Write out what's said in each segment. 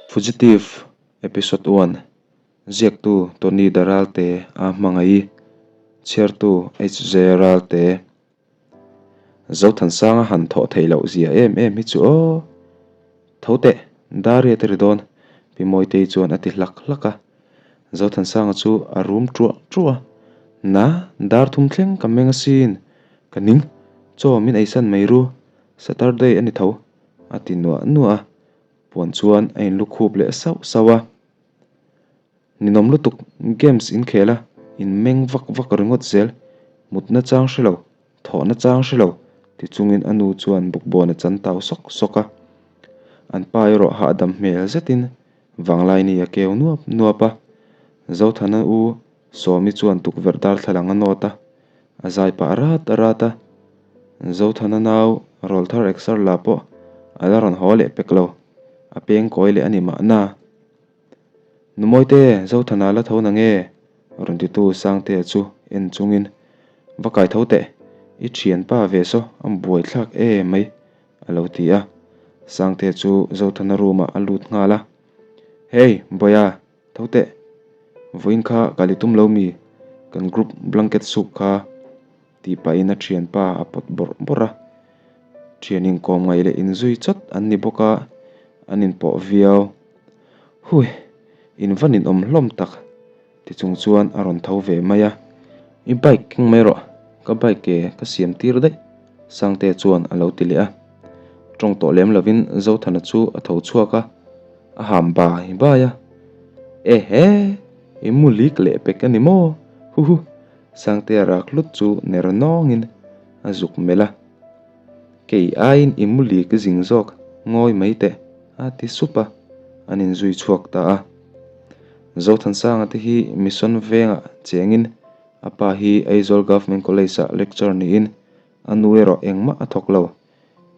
Fugitive Episode One, Ziaktu Tony Da Ralte a hmangaih, chhiartu HJ Ralte. Zothansanga han thawh theih loh zia em em hi chu aw. Tho teh, Daria te ri dawn, Pi Mawitei chuan a ti hlak hlak a. Zothansanga chu a rum ṭuah ṭuah a, Na, dar thum thleng ka meng asin, ka ning, chaw min eisan mai ru, Saturday a ni tho, a ti nuah nuah a, puan chuan a inlukhup leh sauh sauh a. Ninawm lutuk, games inkhel a, in meng vak vak ringawt zel, mutna chang hre lo, Thawhna chang hre lo, ti chungin a nu chuan bukbawn a chan tau sawk sawk a. An pa erawh hahdam hmel zetin Vanglaini a keu nuap nuap a. Zothana u Sawmi chuan tukverh darthlalang a nawt a, a zai pah rat rat a. Zothana nau rawlthar eksar la pawh a la rawn haw leh pek lo, a peng kawi leh a ni mahna. Numawite, Zothana la tho na nge? Rawn titu Sangtea chu en chungin, Va kai tho teh, i thianpa ve saw a buaithlak e mai, a lo ti a. Sangtea chu Zothana room ah a lut nghal a. Hey, Bawia, tho teh. Vawiin kha kal i tum lo mi? Kan group blanket soup kha tih pahin a thianpa a pawt bawrh bawrh a. Thian inkawm ngaih leh inzui chawt an ni bawk a, an inpawh viau. Hui! In va ninawm hlawm tak! Ti chung chuan a rawn tho ve mai a. I bike keng mai rawh, ka bike ke ka siam tir daih, Sangtea chuan a lo ti leh a. Tawng tawh lem lovin Zothana chu a tho chhuak a, a ham bai bai a. Ehe! I mu lik leh pek a ni maw? Huhu! Sangtea rak hlut chu ner nawngin a zuk melh a. Kei aiin i mu lik zing zawk ngawi mai teh a ti sup a, an inzui chhuak ta a. Zothansanga te hi Mission vengah chengin a pa hi Aizawl Government College-ah lecture niin a nu erawh engmah a thawk lo.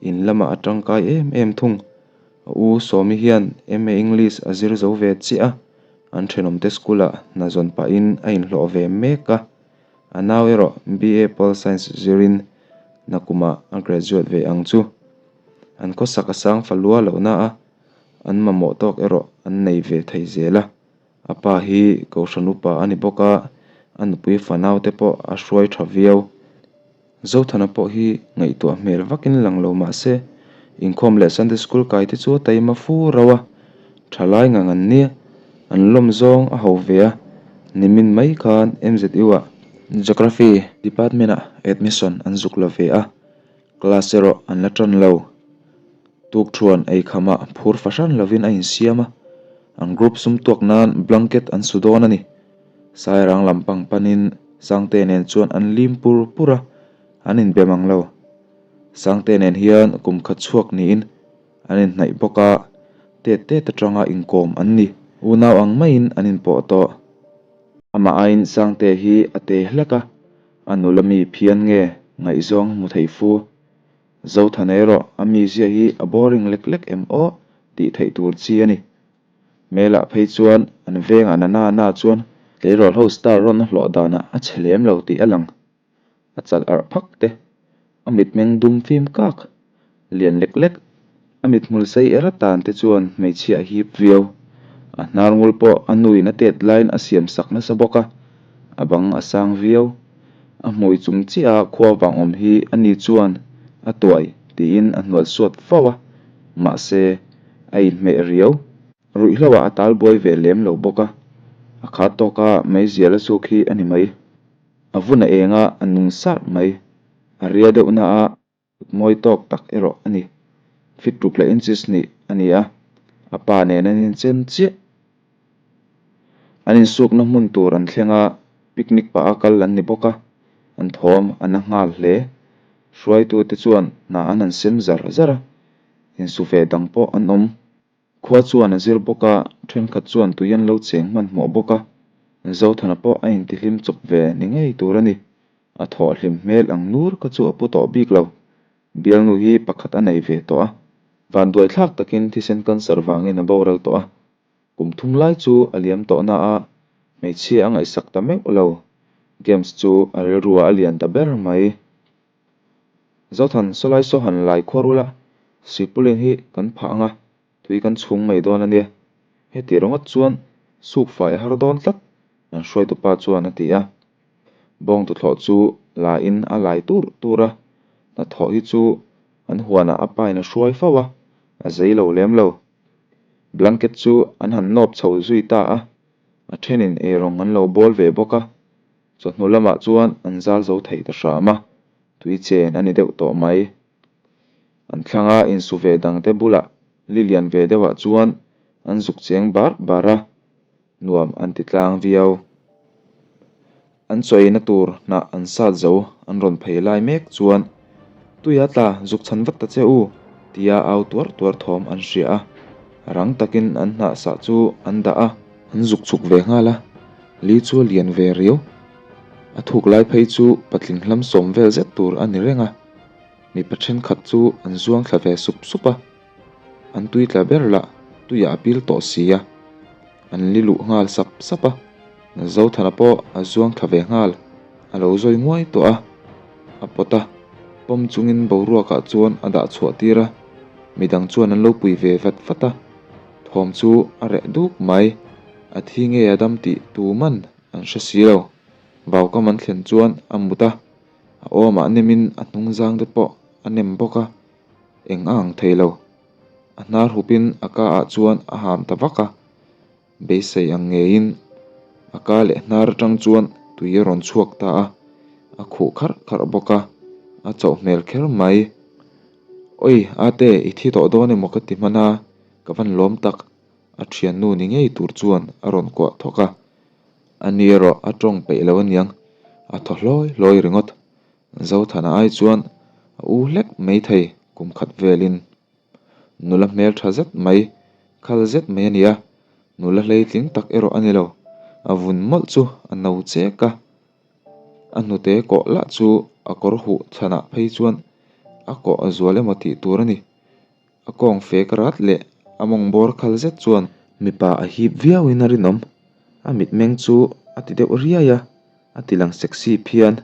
In lamah a tangkai em em thung. A u Sawmi hian MA English a zir zo ve chiah a, an thenawmte school-ah hna zawn pahin a inhlawh ve mek a. A nau erawh BA Pol Science zirin nakumah a graduate ve ang chu. An khawsak a sang fa lua lohna a, an mamawh tawk erawh an nei ve thei zel a. A pa hi Kohhran upa a ni bawk a, a nupui fanau te pawh a hruai tha viau. Zothana pawh hi ngaihtuah hmel vakin lang lo mah se, inkhawm leh Sunday School kai te chu a taima fu rauh a, thalai ngang an nia, an lawm zawng a ho ve a, nimin mai khan MZU-ah Geography Department-ah admission an zuk la ve a, class erawh an la tan lo. Tukthuan eikhamah phur fahran lovin a insiam a, an group sum tuak nan blanket an su dawn a ni. Sairang lam pang panin Sangte nen chuan an lim pur pur a, an inbe mang lo. Sangte nen hian kum khat chhuak niin an inhnaih bawk a, tet tet atanga inkawm an ni. Unau ang maiin an inpawh tawh. Amah aiin Sangte hi a te hlek a, a nula mi phian nge ngaihzawng hmu thei fu. Zothana erawh a mizia hi a boring lek lek em aw tih theih tur chi a ni. Hmelah phei chuan an vengah na na na chuan tleirawl ho star rawn a hlawh danah a chhe lem lo tih a lang. A chalh arh phak te, a mitmeng dum fim kak, lian lek lek, a mithmul sei er atan te chuan hmeichhia a hip viau. A hnar ngul pawh a nuin a tet laiin a siam sak nasa bawk a, a bang a sang viau. A hmui chung chiah a khua vang awm hi a ni chuan a tuai tiin a hnual suat fo a, mahse a inhmeh riau. Ruihhloah a tal buai ve lem lo bawk a, a khat tawka meizial a chuk hi a ni mai. A vun a eng a, a nung sarh mai. A ria deuh na a, kut mawi tawk tak erawh a ni. Fit ruk leh inches hnih a ni a, a pa nen an inchen chiah. An insukna hmun tur an thleng a, picnic pah a kal an ni bawk a, an thawm a na nghal hle. Hruaitute chuan hna an han sem zar zar a, insu ve dang pawh an awm. Khua chuan a zir bawk a, thenkhat chuan tui an lo cheng hmanhmawh bawk a, Zothana pawh a intihlim chawp ve ni ngei tur a ni. A thawhhlim hmel ang nur kha chu a pu tawh bik lo. Bialnu hi pakhat a nei ve tawh a, vanduaithlak takin thisen cancer vangin a boral tawh a. Kum thum lai chu a liam tawh na a, hmeichhia a ngaihsak ta meuh lo. Games chu a rilruah a lian ta ber mai. Zothan sawlai saw han lai khuar ula, Sipulin hi kan phah ang a, tui kan chhung mai dawn a nia. Heti ringawt chuan suk fai a har dawn tlat, an hruaitupa chuan a ti a. Bawng tuthlawh chu la in a lai tur tur a, hnathawh hi chu an huanah a pa in a hruai fo a, a zei lo lem lo. Blanket chu an han nawp chho zui ta a, a thenin eirawng an lo bawl ve bawk a, chawhnu lamah chuan an zal zo thei ta hram a, tui chen a ni deuh tawh mai. An thlanga insu ve dangte bulah li lian ve deuhah chuan an zuk cheng bar bar a, nuam an ti tlang viau. An chawina tur hnah an sat zo an rawn phei lai mek chuan, Tuia tla zuk chhan vat ta che u, tia au tuar tuar thawm an hria a. Rang takin an hnah sah chu an dah a. An zuk chhuk ve nghal a, li chu a lian ve riau. A thuk lai phei chu patling hlam sawm vel zet tur a ni reng a. Mipa thenkhat chu an zuang thla ve sup sup a. An tui tla ber lah tuiah a pil tawh si a, an li luh nghal sap sap a, Zothana pawh a zuang thla ve nghal, a lo zawi nguai tawh a, a pawt a, pawm chungin boruakah chuan a dah chhuah tir a, midang chuan an lo pui ve vat vat a, thawm chu a reh duk mai, a thi nge a dam tih tuman an hre si lo, vaukam an thlen chuan a mut a, a awmah nemin a hnung zang te pawh a nem bawk a. Eng a ang thei lo. A hnar hupin a ka ah chuan a ham ta vak a, beisei ang ngeiin a ka leh hnar atang chuan tui a rawn chhuak ta a, a khuh kharh kharh bawk a, a chauh hmel kher mai. Oi, Ate, i thi tawh dawn emaw ka ti hman a, ka van lawm tak, a thiannu ni ngei tur chuan a rawn kuah thawk a. Ani erawh a tawng peih lo aniang, a thaw hlawi hlawi ringawt. Zothana ai chuan a u hlek mai thei kum khat velin. Nula hmel tha zet mai, khal zet mai a ni a, nula hleitling tak erawh a ni lo. A vun mawlh chu a no chek a, a hnute kawh lah chu a kawr huh chhanah phei chuan a kawh a zual emaw tih tur a ni. A kawng fek rat leh a mawng bawr khal zet chuan mipa a hip viauin a rinawm. A mitmeng chu a ti deuh riai a. A ti lang sexy phian.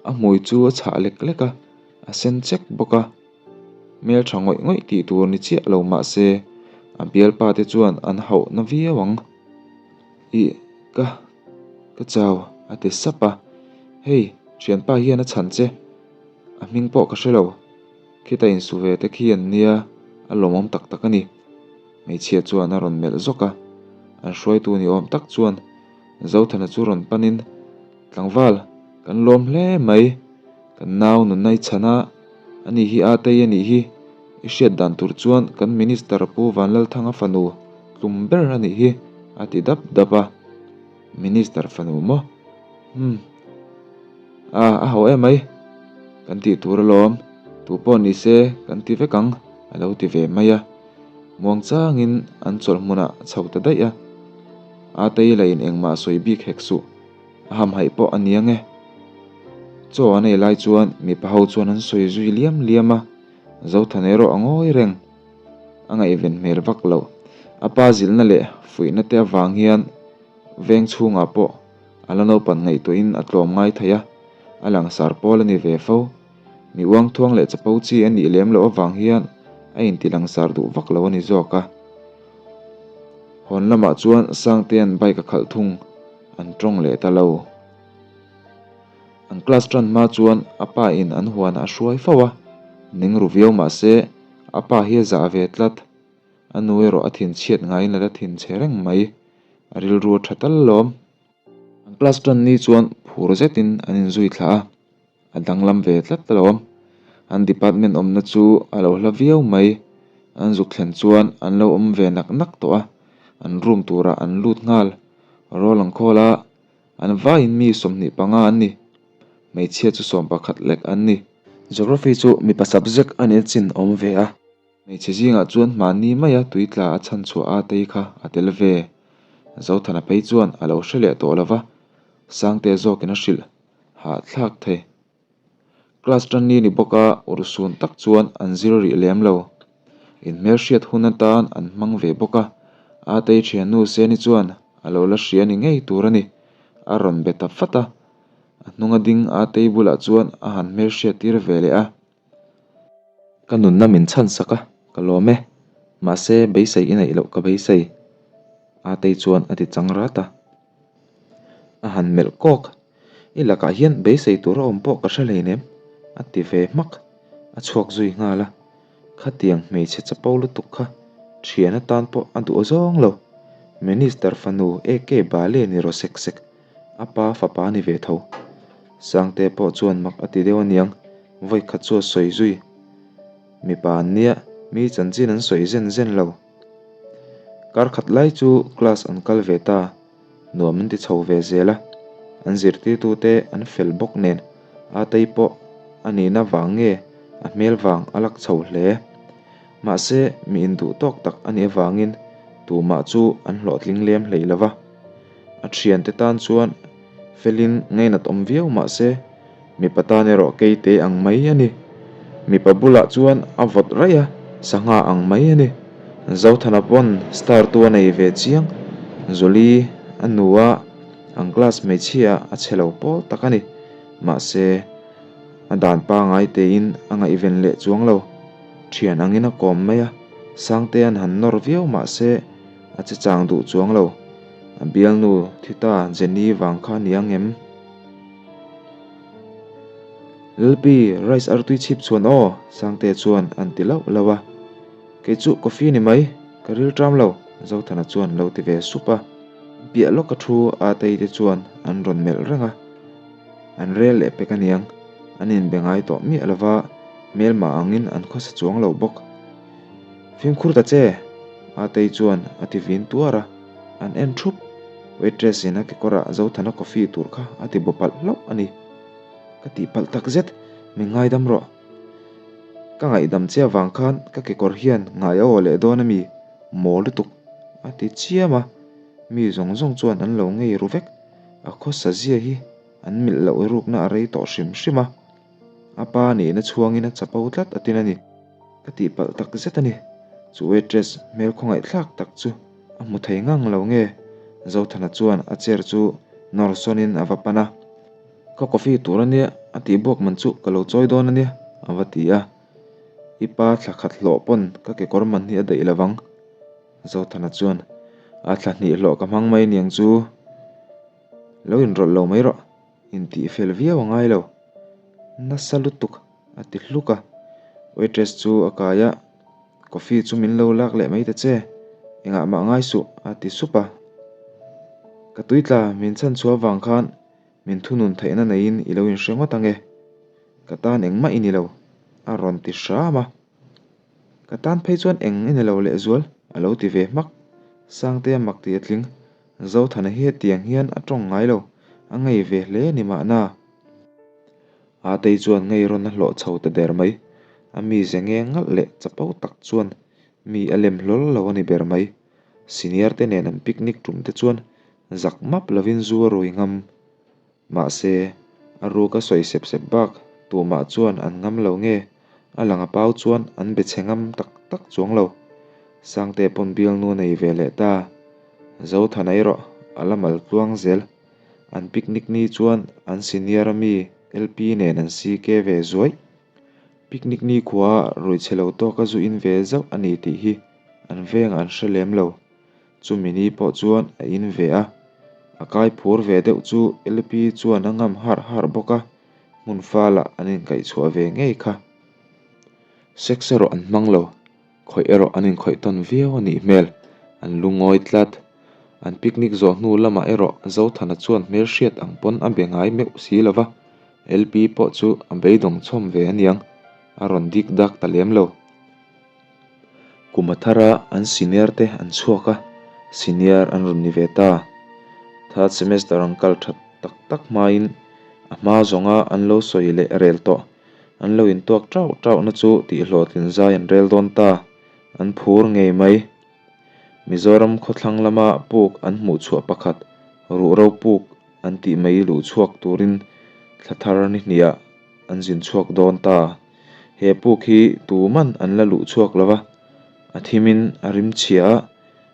A hmui chu a chhah lek lek a, a sen chek bawk a. Hmel tha ngawih ngawih tih tur ni chiah lo mah se, a bialpa te chuan an hauh na viau ang. Ih, ka, ka chau, a ti sap a. Hei, thianpa hian a chhan che. A hming pawh ka hre lo. Khita insu ve te khi an nia, a lawmawm tak tak a ni. Hmeichhia chuan a rawn melh zawk a. An hruaitu ni awm tak chuan Zothana chu rawn panin, Tlangval, kan lawm hle mai. Kan nau nunna i chhan a, ani hi a tei a nih hi. I hriat dan tur chuan kan Minister Pu Vanlalthanga fanu tlum ber a nih hi, a ti dap dap a. Minister fanu maw? Umm. A, a ho em mai. Kan tih tur alawm, tu pawh ni se kan ti vek ang, a lo ti ve mai a. Muang changin an chawlh hmunah chho ta daih a. A tei lahin engmah sawi bik hek suh, a hamhaih pawh a niang e. Chaw an ei lai chuan mipa ho chuan an sawi zui liam liam a, Zothan erawh a ngawi reng. A ngaihven hmel vak loh. A pa zilhna leh fuihna te avang hian veng chhungah pawh a la naupan ngaihtuahin a tlawm ngai thei a, a langsar pawl a ni ve fo. Mi uangthuang leh chapo chi a nih lem loh avang hian a inti langsar duh vak lo a ni zawk a. Hawn lamah chuan Sangtea'n bike a khalh thung, an tawng leh ta lo. An class tan hma chuan a pa in an huanah a hruai fo a, ning ru viau mah se a pa hi a zah ve tlat. A nu erawh a thinchhiat ngaiin a la thinchhe reng mai, a rilru a tha tal lawm. An class tan ni chuan phur zetin an inzui thla a. A danglam ve tlat alawm. An department awmna chu a lo hla viau mai. An zuk thlen chuan an lo awm ve nak nak tawh a, an room turah an lut nghal. Roll ang khawl a, an vaiin mi 25 an ni. Hmeichhia chu 11 lek an ni. Geography chu mipa subject a nih chin a awm ve a. Hmeichhe zingah chuan hmanni maia tui tla a chhan chhuah a tei kha a tel ve. Zothana phei chuan a lo hre leh tawh lo va, Sangte zawkin a hrilh. Hahthlak thei. Class tan ni ni bawk a, urhsun tak chuan an zir rih lem lo. Inhmelhriat hun atan an hmang ve bawk a, Atei thiannu Seni chuan a lo la hria ni ngei tur a ni. A rawn be ta fat a, a hnunga ding Atei bulah chuan a han hmelhriat tir ve leh a. Ka nunna min chhan sak a, ka lawm e. Mahse, beisei i neih loh ka beisei. Atei chuan a ti chang rat a. A han melh kawk. I lakah hian beisei tur a awm pawh ka hre hleinem, a ti ve hmak. A chhuak zui nghal a. Khatiang hmeichhe chapo lutuk kha thian atan pawh a duh zawng lo. Minister fanu AK Bale ni rawh sek sek, a pa fapa ni ve tho. Sangte pawh chuan mak a ti deuh aniang, vawi khat chu a sawi zui. Mipa an nia, mi chanchin an sawi zen zen lo. Kar khat lai chu class an kal ve ta, nuam an ti chho ve zel a, an zirtirtute an fel bawk nen Atei pawh a nihna vang nge a hmel vang a lak chho hle. Mahse mi induh tawk tak a nih avangin tumah chu an hlawhtling lem hlei lo va. A thiante tan chuan felin ngainat awm viau mahse Mipa tan erawh keite ang mai a ni. Mipa bulah chuan a vawt raih a, sangha ang mai a ni. Zothana pawn star tu a nei ve chiang. Julie a nu a, an class hmeichhia a chhe lo pawl tak a ni. Mahse, a dan pangai tein a ngaihven leh chuang lo. Thian angin a kawm mai a, Sangtea'n han nawr viau mahse a che chang duh chuang lo. A bialnu thi ta Jenny vang kha ni ang em? Lalpi, rice artui chhip chhuan aw, Sangte chuan an ti lauh lauh a. Kei chu coffee ni mai, ka ril ṭam lo, Zothana chuan lo ti ve sup a. Piah lawka thu Atei te chuan an rawn melh reng a. An rel leh pek aniang, an inbe ngai tawh miah lova hmelmah angin an khawsa chuang lo bawk. Fimkhur ta che! Atei chuan a ti vin tuar a. An en thup. Waitress in a kekawrah Zothana coffee tur kha a ti baw palh hlauh a ni. Ka tih palh tak zet, min ngaidam rawh. Ka ngaihdam che avang khan ka kekawr hian ngai a aw leh dawn a mi? Maw lutuk! A ti chiam a, mi zawng zawng chuan an lo ngei ru vek. A khawsa zia hi an milh loh rukna a rei tawh hrim hrim a. A pa nihna chhuangin a chapo tlat a tin a ni. Ka tihpalh tak zet a ni. Chu waitress hmel khawngaihthlak tak chu a hmu thei ngang lo nge? Zothana chuan a chair chu nawr sawnin a va pan a. Ka coffee tur a nia, a tih buak man chu ka lo chawi dawn a nia, a va ti a. I pa thla khat hlawh pawn ka kekawr man hi a daih lo vang. Zothana chuan, A thla hnih hlawh ka hmang mai niang chu. Lo inrawlh lo mai rawh. Intih fel viau a ngai lo. Nasa lutuk a ti hluk a. Waitress chu a kai a, Coffee chu min lo lak leh mai ta che, engah mah ngai suh a ti sup a. Ka tui tla min chhan chhuah avang khan min thunun theihna neiin i lo inhre ngawt ang e. Ka tan engmah i ni lo a rawn ti hram a. Ka tan phei chuan eng i ni lo lehzual a lo ti ve hmak. Sangtea mak tih a tling. Zothana hi hetiang hian a tawng ngai lo, a ngei ve hle ni mahna. Atei chuan ngei rawn a hlawh chho ta der mai. A mize nge ngalh leh chapo tak chuan mi a lem hlawl lo a ni ber mai. Senior te nen an picnic tum te chuan zak map lovin zu a rui ngam. Mahse, a ruk a sawi sep sep bak tumah chuan an ngam lo nge, a lang a pau chuan an be chhe ngam tak tak chuang lo. Sangte pawn bialnu a nei ve leh ta. Zothana erawh a la mal tluang zel. An picnic ni chuan an senior a mi LP nen an CK ve zuaih. Picnic ni khua rui chhe lo tawka zu in ve zauh a ni tih hi an vengah an hre lem lo. Chumi ni pawh chuan a in ve a, a kai phur ve deuh chu LP chuan a ngam harh harh bawk a, hmun falah an inkaihchhuah ve ngei kha. Sex erawh an hmang lo, khawih erawh an inkhawih tawn viau a nih hmel, an lungawi tlat. An picnic zawh hnu lamah erawh Zothana chuan hmelhriat ang pawn a be ngai meuh si lo va, LP pawh chu a beidawng chhawm ve aniang, a rawn dik dak ta lem lo. Kum a thar a, an senior te an chhuak a, senior an rawn ni ve ta. Third semester an kal that tak tak hmain a hma zawnga an lo sawi leh rel tawh. An lo intuak tauh tauhna chu tihhlawhtlin zai an rel dawn ta. An phur ngei mai. Mizoram khawthlang lama puk an hmuh chhuah pakhat, ruhro puk an tih mai luh chhuak turin thla thar ni hniah an zin chhuak dawn ta. He puk hi tuman an la luh chhuak lo va, a thimin a rim chhia a,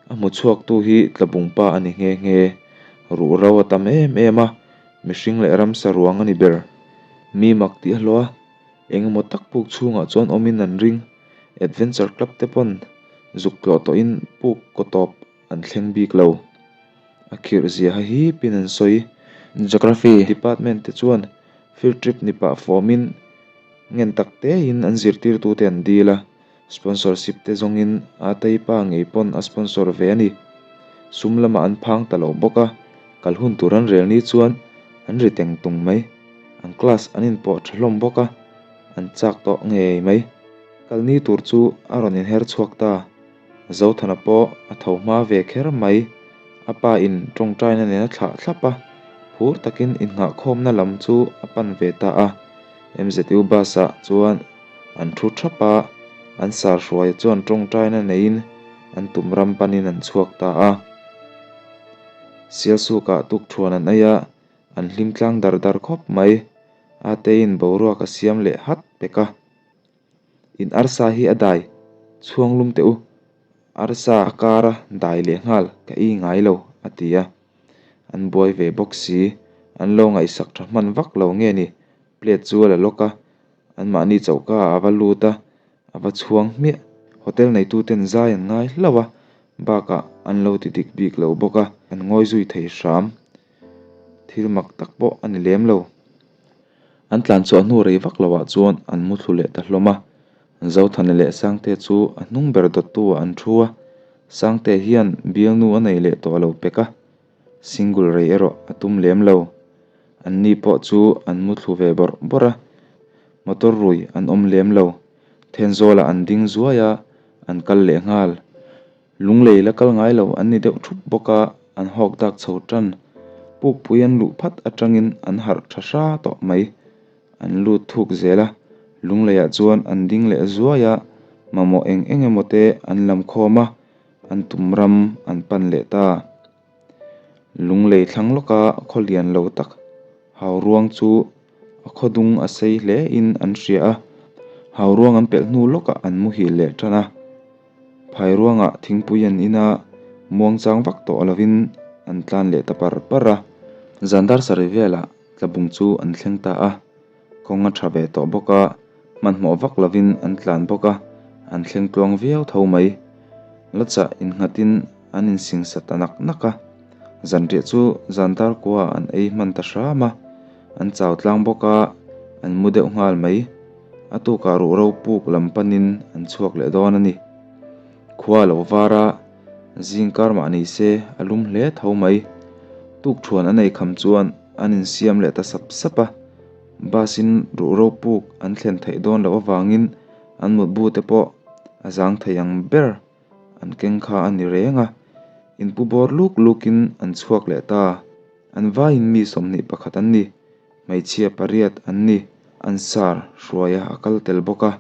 a hmu chhuaktu hi tlabung pa a ni nghe nghe. Ruhro a tam em em a, mihring leh ramsa ruang a ni ber. Mi mak tih a hlawh a, engemaw tak puk chhungah chuan awmin an ring. Adventure Club te pawn zuk tlawh tawhin puk kaw tawp. an thleng bik lo. A khirh zia ha hipin an sawi. Geography department te chuan field trip ni pah fawmin ngen tak tein an zirtirtute an dil a, sponsorship te zawngin a teipa ngei pawn a sponsor ve a ni. Sum lamah an phang ta lo bawk a, kal hun tur an rel ni chuan an ri teng tung mai. An class an inpawh tha hlawm bawk a, an chak tawh ngei mai. Kal ni tur chu a rawn inher chhuak ta. Zothana pawh a tho hma ve kher mai. A pa in tawngtaina nen a thlah thlap a, phur takin innghahkhawmna lam chu a pan ve ta a. MZU bus ah chuan an thu thap a, an sar hruaia chuan tawngtaina neiin an tum ram panin an chhuak ta a. Sialsukah tukthuan an ei a, an hlim tlang dar dar khawp mai. Ateiin boruak a siam leh hat pek a. In arsa hi a dai chhuang lum teh u, arsa a kar a dai leh nghal ka ei ngai lo a ti a. An buai ve bawk si, an lo ngaihsak tha hman vak lo nge ni, plate chu a la lawk a, anmahni choka ah a va lut a, a va chhuang hmiah. Hotel neituten zai an ngai hlauh a, bakah an lo ti dik bik lo bawk a, an ngawi zui thei hram. Thil mak tak pawh a ni lem lo. An tlan chhuah hnu rei vak loah chuan an mu thlu leh ta hlawm a. Zothana leh Sangtea chu a hnung ber dawttu ah an thu a. Sangtea hian bialnu a nei leh tawh lo pek a, single rei erawh a tum lem lo. An ni pawh chu an mu thlu ve bawrh bawrh a, motor rui an awm lem lo. Thenzawlah an ding zuai a, an kal leh nghal. Lunglei la kal ngai lo an ni deuh thup bawk a, an hawk dak chho tan. Pukpui an luh phat atangin an harh tha hra tawh mai. An lut thuk zel a, Lungleiah chuan an ding leh zuai a, mamawh eng eng emaw te an lam khawm a, an tum ram an pan leh ta. Lunglei thlang lawka khaw lian lo tak Hauruang chu a khaw dung a sei hle in an hria a, Hauruang an pelh hnu lawkah an muhil leh tan a. Phairuangah thingpui an in a, muangchang vak tawh lovin an tlan leh ta par par a. Zan dar sarih velah tlabung chu an thleng ta a, kawng a tha ve tawh bawk a, hmanhmawh vak lovin an tlan bawk a, an thleng tluang viau tho mai. Lachah innghatin an insingsa ta nak nak a, zanriah chu zan dar kuaah an ei hman ta hram a, an chau tlang bawk a, an mu deuh nghal mai. A tukah ruhro puk lam panin an chhuak leh dawn a ni. Khua a lo var a, zing kar mah ni se a lum hle tho mai. Tukthuan an ei kham chuan an insiam leh ta sap sap a, bus in ruhro puk an thlen theih dawn loh avangin an mutbu te pawh a zang thei ang ber an keng kha a ni reng a. Inpu bawr luk lukin an chhuak leh ta. An vaiin mi 21 an ni. Hmeichhia pariat an ni. An sar hruaia a kal tel bawk a.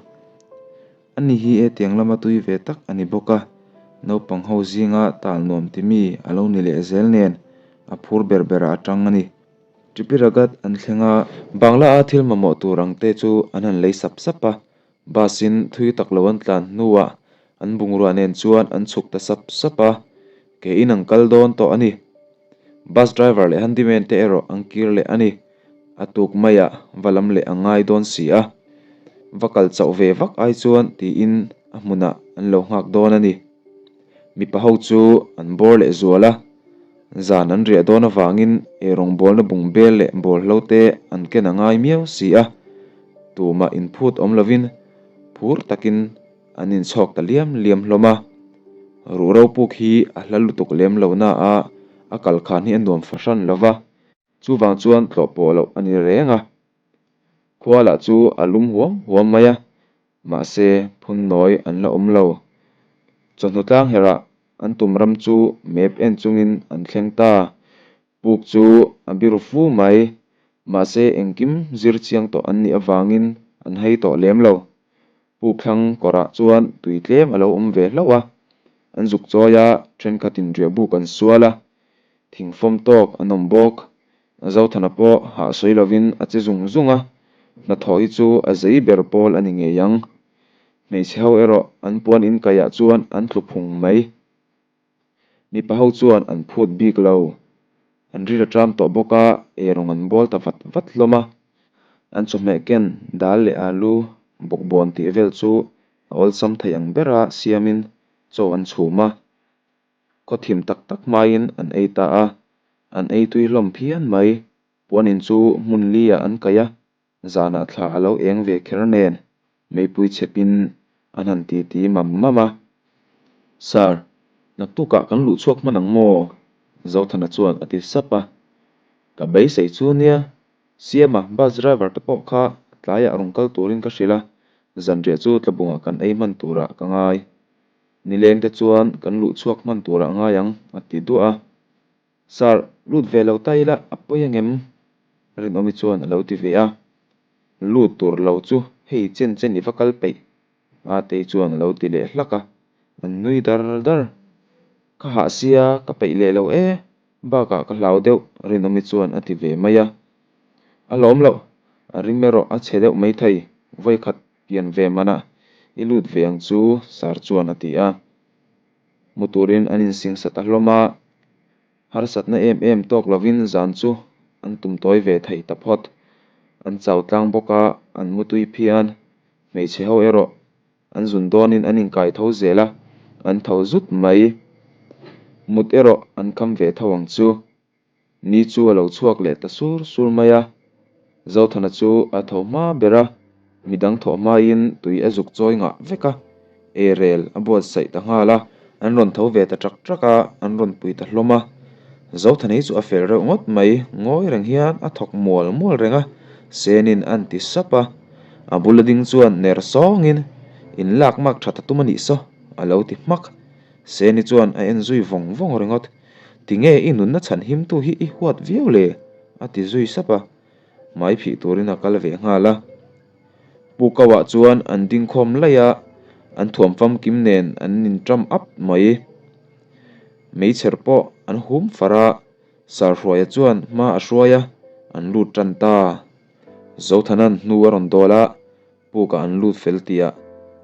Ani hi hetiang lama tui ve tak a ni bawk a. Naupang ho zinga tal nuam ti mi a lo ni leh zel nen a phur ber berah a tang a ni. Tripuragat an thleng a. Bangla a thil mamawh tur ang te chu an han lei sap sap a. Bus in thui tak lo an tlan hnuah an bungrua nen chuan an chhuk ta sap sap a, ke in an kal dawn tawh a ni. Bus driver leh handyman te erawh an kir leh a ni. A tuk maiah va lam leh a ngai dawn si a, va kal chauh ve vak ai chuan tiin a hmunah an lo nghak dawn a ni. Mipa ho chu an bawr leh zual a, zan an riah dawn avangin eirawngbawlna bungbel leh bawlhlo te an ken a ngai miau si a. Tumah inphut awm lovin phur takin an inchhawk ta liam liam hlawm a. Ruhro puk hi a hla lutuk lem lo na a, a kal khan hi a nuam fahran lo va. Chuvang chuan tlawh pawh loh a ni reng a. Khua lah chu a lum huam huam mai a, mahse phunnawi an la awm lo. Chawhnu tlang herah an tum ram chu map en chungin an thleng ta. Puk chu a biru fu mai, mahse engkim zir chiang tawh an nih avangin an hei tawh lem lo. Puk thlang kawrah chuan tui tlem a lo awm ve hlauh a, an zuk chawi a, thenkhatin riahbuk an sual a, thingfawm tawk an awm bawk. Zothana pawh hah sawi lovin a che zung zung a, hnathawh hi chu a zei ber pawl a ni ngei ang. Hmeichhe ho erawh an puan inkaiah chuan an tlu phung mai. Mipa ho chuan an phut bik lo. An ril a ṭam tawh bawk a, eirawng an bawl ta vat vat hlawm a. An chawhmeh ken dal leh alu bawkbawn tih vel chu a awlsam thei ang bera siamin chaw an chhum a. Khaw thim tak tak hmain an ei ta a, an ei tui hlawm phian mai. Puanin chu hmun li-ah an kaih a, zanah thla a lo eng ve kher nen meipui chhepin an han titi mam mam a. Sir, naktukah kan luh chhuak hman ang maw? Zothana chuan a ti sap a. Ka beisei chu nia, Siama bus driver te pawh kha tlaiah rawn kal turin ka hrilh a, zanriah chu tlabungah kan ei hman turah ka ngai. Nileng te chuan kan luh chhuak hman turah ngai ang, a ti duah a. Sir, lut ve lo ta ila a pawi angem? Rinawmi chuan a lo ti ve a. Lut tur lo chu hei chen chen i va kal peih, Atei chuan a lo ti leh hlak a. An nui dar dar. Ka hah sia, ka peih leh lo e, bakah ka hlau deuh, Rinawmi chuan a ti ve mai a. A lawm loh, a rim erawh a chhe deuh maithei, vawikhat pian ve manah i lut ve ang chu, Sir chuan a ti a. Hmu turin an insingsa ta hlawm a, harsatna em em tawk lovin zan chu an tum tawi ve thei ta phawt. An chau tlang bawk a, an mutui phian. Hmeichhe ho erawh an zun dawnin an inkai tho zel a, an tho zut mai. Mut erawh an kham ve tho ang chu. Ni chu a lo chhuak leh ta sur sur mai a, Zothana chu a tho hma ber a, midang thawh hmain tui a zuk chawi ngah vek a, eirel a buatsaih ta nghal a, an rawn tho ve ta ṭak ṭak a, an rawn pui ta hlawm a. Zothana hi chu a fel reuh ngawt mai, ngawi reng hian a thawk mual mual reng a, Senin an ti sap a, a bula ding chuan ner sawngin, In lak mak ṭha ta tum a nih saw, a lo ti hmak. Seni chuan a en zui vawng vawng ringawt. Tinge i nunna chhan himtu hi i huat viau le? a ti zui sap a, hmai phih turin a kal ve nghal a. Pu Kauah chuan an dingkhawm laih a, an thuam famkim nen an inṭam ap mai. Meichher pawh an hum far a, Sarhruaia chuan hma a hruai a, an lut ṭan ta. Zothanan hnu a rawn dawl a, pukah an lut fel tihah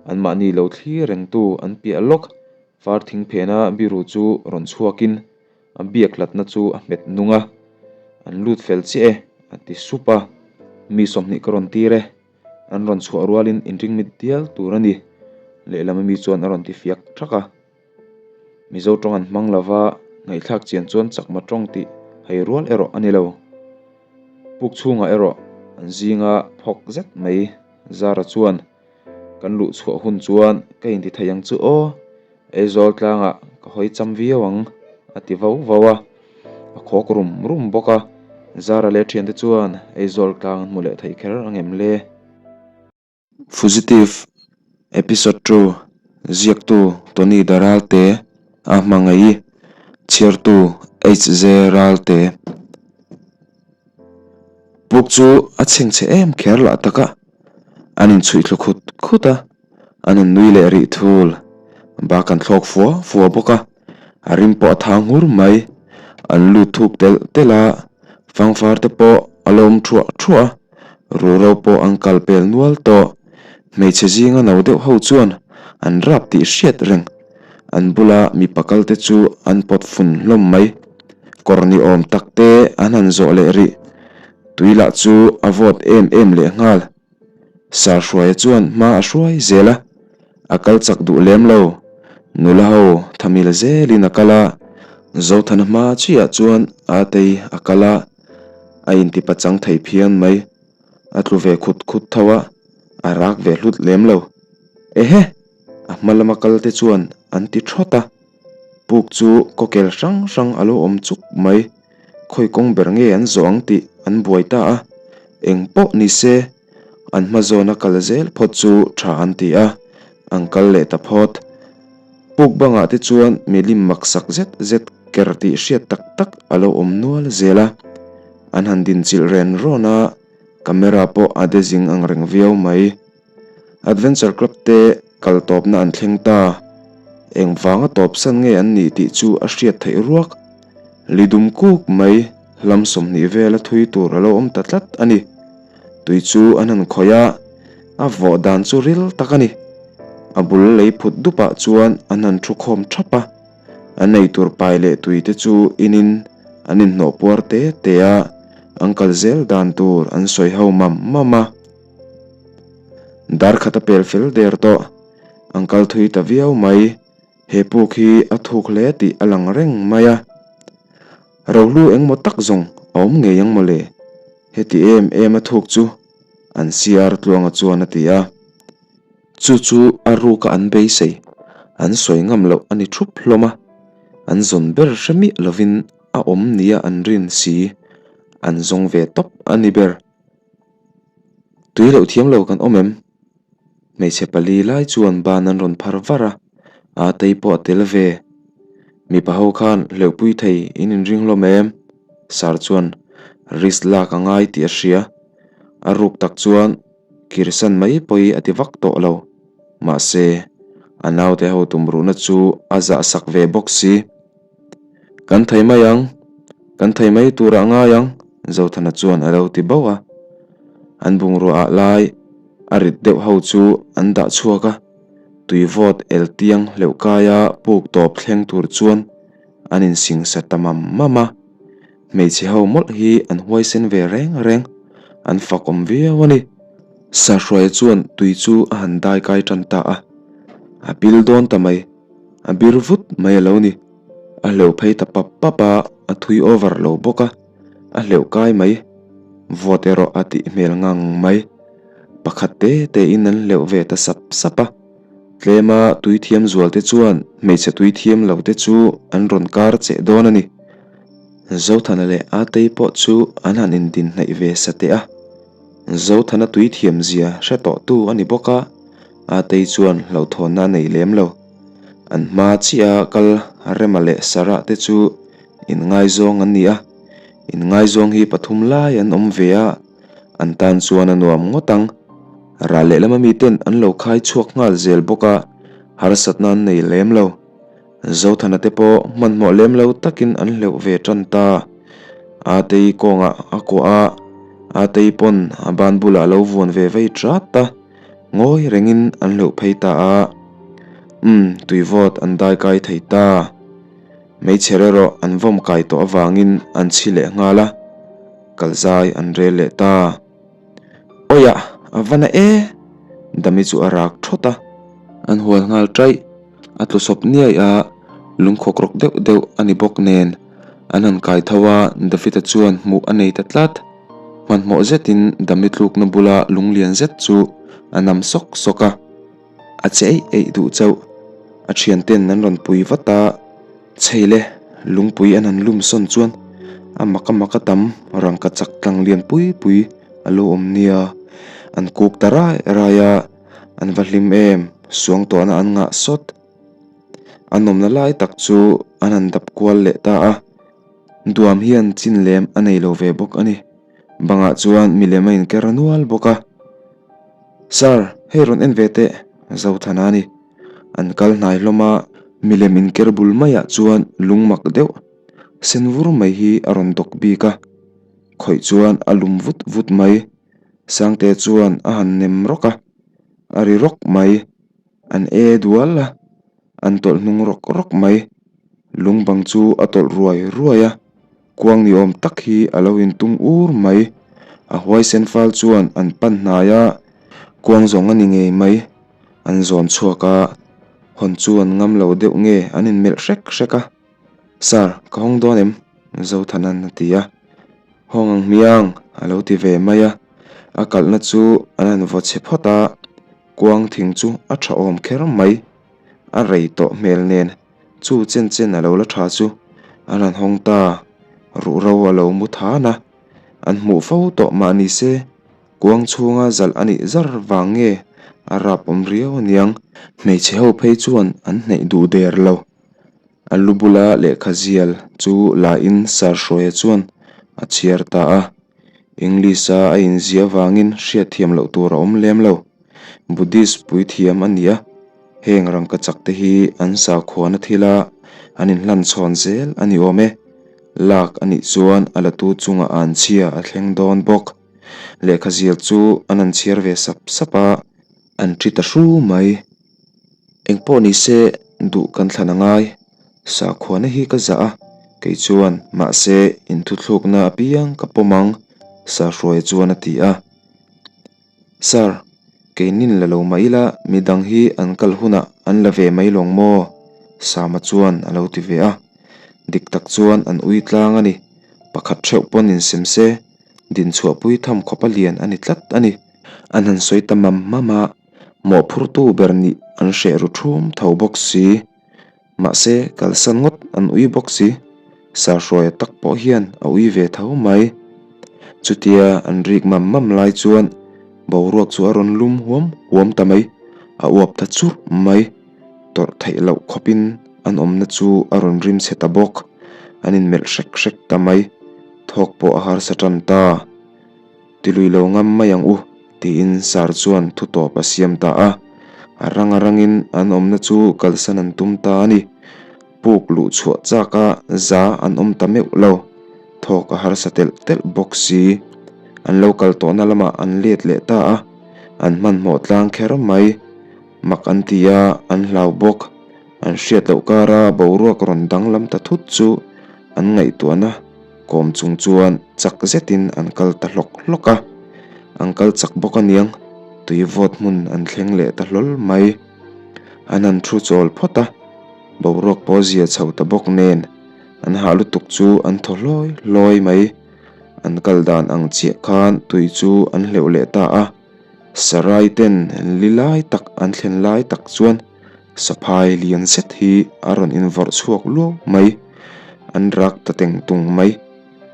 anmahni lo thlir rengtu an piah lawk. Far thing phena biru chu rawn chhuakin a biak hlatna chu a hmet nung a, An lut fel chiah e, a ti sup a. Mi 20 ka rawn tir e, an rawn chhuah rualin inring mit dial tur a ni, lehlam ami chuan a rawn ti fiak thak a. Mizo tawng an hmang lova, ngaihthlak chian chuan chakma tawng tih hai rual erawh a ni lo. Puk chhungah erawh an zinga phawk zet mai Zara chuan Kan luh chhuah hun chuan ka inti thei ang chu aw, Aizawl tlangah ka hawi cham viau ang, a ti vau vau a. A khawk rum rum bawk a, Zara leh thiante chuan Aizawl tlang an hmu leh thei kher ang em le? Fugitive Episode 2 Ziaktu Tony Da Ralte a hmangaih chhiartu HJ Ralte. Puk chu a chhengchhe em kher lah tak a, an inchhuih thlu khut khut a, an in nui leh rih thul. Bak an thlawk fua fua bawk a, a rim pawh a thang ngur mai. An lut thuk telh telh a, fangfar te pawh a lo awm thuah thuah a, ruro pawh an kal pel nual tawh. Hmeichhe zinga no deuh ho chuan an rap tih hriat reng. An bula mipa kal te chu an pawt fun hlawm mai. Kawr ni awm tak te an han zawh leh rih. Tui lah chu a vawt em em leh nghal. Sarhruaia chuan hma a hruai zel a, a kal chak duh lem lo. Nula ho thamil zelin a kal a, Zothana hma chiah chuan Atei a kal a, a intipachang thei phian mai. A tlu ve khut khut tho a, a rak ve hlut lem lo. Ehe! A hma lama kal te chuan an ti thawt a, puk chu kawkel hrang hrang a lo awm chuk mai. Khawi kawng ber nge an zawh ang tih an buai ta a, eng pawh ni se an hma zawna kal zel phawt chu tha an ti a, an kal leh ta phawt. Puk bangah te chuan milim maksak zet zet ker tih hriat tak tak a lo awm nual zel a, an han dinchilh ren rawn a, camera pawh a de zing ang reng viau mai. Adventure Club te kal tawpna an thleng ta. Engvanga tawpsan nge an nih tih chu a hriat theih ruak. Lidum kuk mai hlam 20 vela thui tur a lo awm ta tlat a ni. Tui chu an han khawih a, a vawh dan chu ril tak a ni. A bul lei phut dupah chuan an han thu khawm thap a. An ei tur pai leh tui te chu inin an inhnawh puar te te a, an kal zel dan tur an sawi ho mam mam a. Dar khat a pel fel der tawh. An kal thui ta viau mai. He puk hi a thuk hle tih a lang reng mai a. Rohlu engmaw tak zawng a awm ngei ang mawle? Heti em em a thuk chu an CR Tluanga chuan a ti a. Chu chu a ruka an beisei, an sawi ngam loh a ni thup hlawm a. An zawn ber hre miah lovin a awm nia an rin si, an zawng ve tawp a ni ber. Tui loh thiam lo kan awm em? Hmeichhe pali lai chuan ban an rawn phar var a, aa tei pawh a tel ve. Mipa ho khan hleuhpui thei in inring hlawm em? Sir chuan risk lak a ngai tih a hria. A ruk tak chuan kirsan mai pawi a ti vak tawh lo. Mahse, a naute ho tumruhna chu a zahsak ve bawk si. Kan thei mai ang, kan thei mai turah ngai ang, Zothana chuan a lo ti bauh a. An bungrua ah lai a rit deuh ho chu an dah chhuak a, tui vawt el tiang hleuh kaia puk tawp thleng tur chuan an insingsa ta mam mam a. Hmeichhe ho mawlh hi an huaisen ve reng reng, an fak awm viau a ni. Sahruaia chuan tui chu a han dai kai tan ta a, a pil dawn ta mai. A bir vut mai a lo ni. A hleuh phei ta pap pap a, a thui over lo bawk a, a hleuh kai mai. Vawt erawh a tih hmel ngang mai. Pakhat te te in an hleuh ve ta sap sap a. Tlema tui thiam zual te chuan hmeichhe tui thiam lo te chu an rawn kar cheh dawn a ni. Zothana leh Atei pawh chu an han indin hnaih ve sateh a. Zothana tui thiam zia hre tawh tu a ni bawk a. Atei chuan hlauhthawnna a nei lem lo. An hma chiah a kal Rema leh Sarah te chu inngaizawng an ni a, inngaizawng hi pathum lai an awm ve a, an tan chuan a nuam ngawt ang. Ral lehlam ami ten an lo khai chhuak nghal zel bawk a, harsatna an nei lem lo. Zothana te pawh hmanhmawh lem lo takin an hleuh ve tan ta. Atei kawngah a kuah a, Atei pawn a ban bulah a lo vuan ve vei tat a. Ngawi rengin an hleuh phei ta a, Umm, tui vawt an dai kai thei ta. Hmeichher erawh an vawm kai tawh avangin an chhi leh nghal a, kalzai an rel leh ta. Awiah, a va na e! Dami chu a rak thawt a. An hual nghal ṭaih, a tlu sawp niaih a, lungkhawk rawk deuh deuh a ni bawk nen an han kai tho a, David-a chuan hmuh a nei ta tlat. Hmanhmawh zetin Dami tlukna bula lunglian zet chu a nam sawk sawk a, a che eih eih duh chauh. A thianten an rawn pui vat a, chhei le lungpui an han lum sawn chuan a mak a mak a tam rangka chak tlang lian pui pui a lo awm nia. An kuk ta rai rai a, an va hlim em, suangtuahna an ngah sawt. A nawmna lai tak chu an han dap kual leh ta a. Duam hian chin lem a nei lo ve bawk a ni. Bangah chuan milem a inker nual bawk a. Sir, hei rawn en ve teh, Zothana a ni. An kal hnai hlawm a, milem inker bul maiah chuan lung mak deuh sen vur mai hi a rawn dawk bik a. Khawih chuan a lum vut vut mai. Sangte chuan a han nem rawk a, a ri rawk mai. An e dual a. An tawlh hnung rawk rawk mai. Lung bang chu a tawlh ruai ruai a, kuang ni awm tak hi a lo intung ur mai. A huaisen fal chuan an pan hnai a, kuang zawng a ni ngei mai. An zawn chhuak a, hawn chu an ngam lo deuh nge an inmelh hrek hrek a. Sir, ka hawng dawn em? Zothanan a ti a. Hawng ang hmiang, a lo ti ve mai a. A kalhna chu an han vaw chhe phawt a, kuang thing chu a tha awm kher mai. A rei tawh hmel nen chu chen chen a lo la tha chu an han hawng ta, ruhro a lo mu than a, an hmuh fo tawh mah ni se kuang chhunga zalh a nih zar vang nge a rap awm riau aniang. Hmeichhe ho phei chuan an hnaih duh der lo. A lu bula lehkha zial chu la in Sarhruaia chuan a chhiar ta a, English a a inzia vangin hriatthiam loh tur a awm lem lo. Buddhist puithiam a ni a, heng rangkachak te hi an sakhuana thila an inhlan chhawn zel a ni awm e. Lak a nih chuan a latu chungah an chhia a thleng dawn bawk. Lehkha zial chu an han chhiar ve sap sap a, an thi ta hru mai. Engpawh ni se duh kan thlan a ngai, sakhuana hi ka zah a, kei chuan mahse inthuthlukna apiang ka pawm ang, Sahruaia chuan a ti a. Sir, keinin la lo mah ila midang hi an kal hunah an la ve mai lawng maw? Sama chuan a lo ti ve a. Dik tak chuan an ui tlang a ni. Pakhat theuh pawn insem se, dinchhuahpui tham khawpa lian a ni tlat a ni. An han sawi ta mam mam a, mawhphurtu ber nih an hreh ru thum tho bawk si. Mahse, kalsan ngawt an ui bawk si. Sahruaia tak pawh hian a ui ve tho mai. Chutia an rik mam mam lai chuan boruak chu a rawn lum huam huam ta mai, a uap ta churh mai. Tawrh theih loh khawpin an awmna chu a rawn rim chhe ta bawk. An inmelh hrek hrek ta mai. Thawk pawh a harsa tan ta. Ti lui lo ngam mai ang u, tiin Sar chuan thu tawp a siam ta a. A rang a rangin an awmna chu kalsan an tum ta a ni. Puk luh chhuah chak a za an awm ta meuh lo. Thawk a harsa telh telh bawk si. An lo kal tawhna lamah an let leh ta a, an hmanhmawh tlang kher mai. Mak an ti a, an hlau bawk. An hriat loh kara boruak rawn danglam ta thut chu an ngaihtuahna Kawm chung chuan chak zetin an kal ta hlawk hlawk a, an kal chak bawk aniang, tui vawt hmun an thleng leh ta hlawl mai. An han thu chawl phawt a, boruak pawh zia chho ta bawk nen, an hah lutuk chu an thaw hlawi hlawi mai. An kal dan ang chiah khan tui chu an hleuh leh ta a, Sarai ten li lai tak an thlen lai tak chuan Saphai lian zet hi a rawn invawrh chhuak luau mai. An rak ta teng tung mai.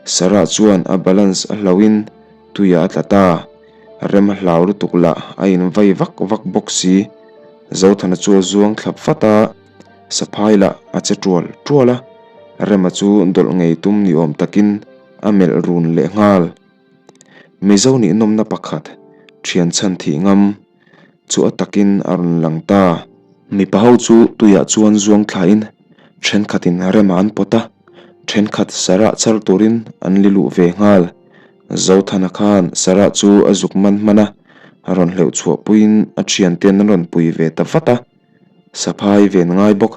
Sarah chuan a balance a hlauhin tuiah a tla ta. Rem a hlau lutuk lah a invai vak vak bawk si. Zothana chu a zuang thlap vat a, Saphai lah a che tual tual a. Rema chu dawlh ngei tum ni awm takin a melh run leh nghal. Mizo nih nawmna pakhat, thian chhan thih ngam chu a takin a rawn lang ta. Mipa ho chu tuiah chuan zuang thlain thenkhatin rema an pawt a, thenkhat sarah char turin an li luh ve nghal. Zothana khan sarah chu a zuk man hman a, a rawn hleuh chhuah puiin a thianten an rawn pui ve ta vat a. Saphai ven ngai bawk,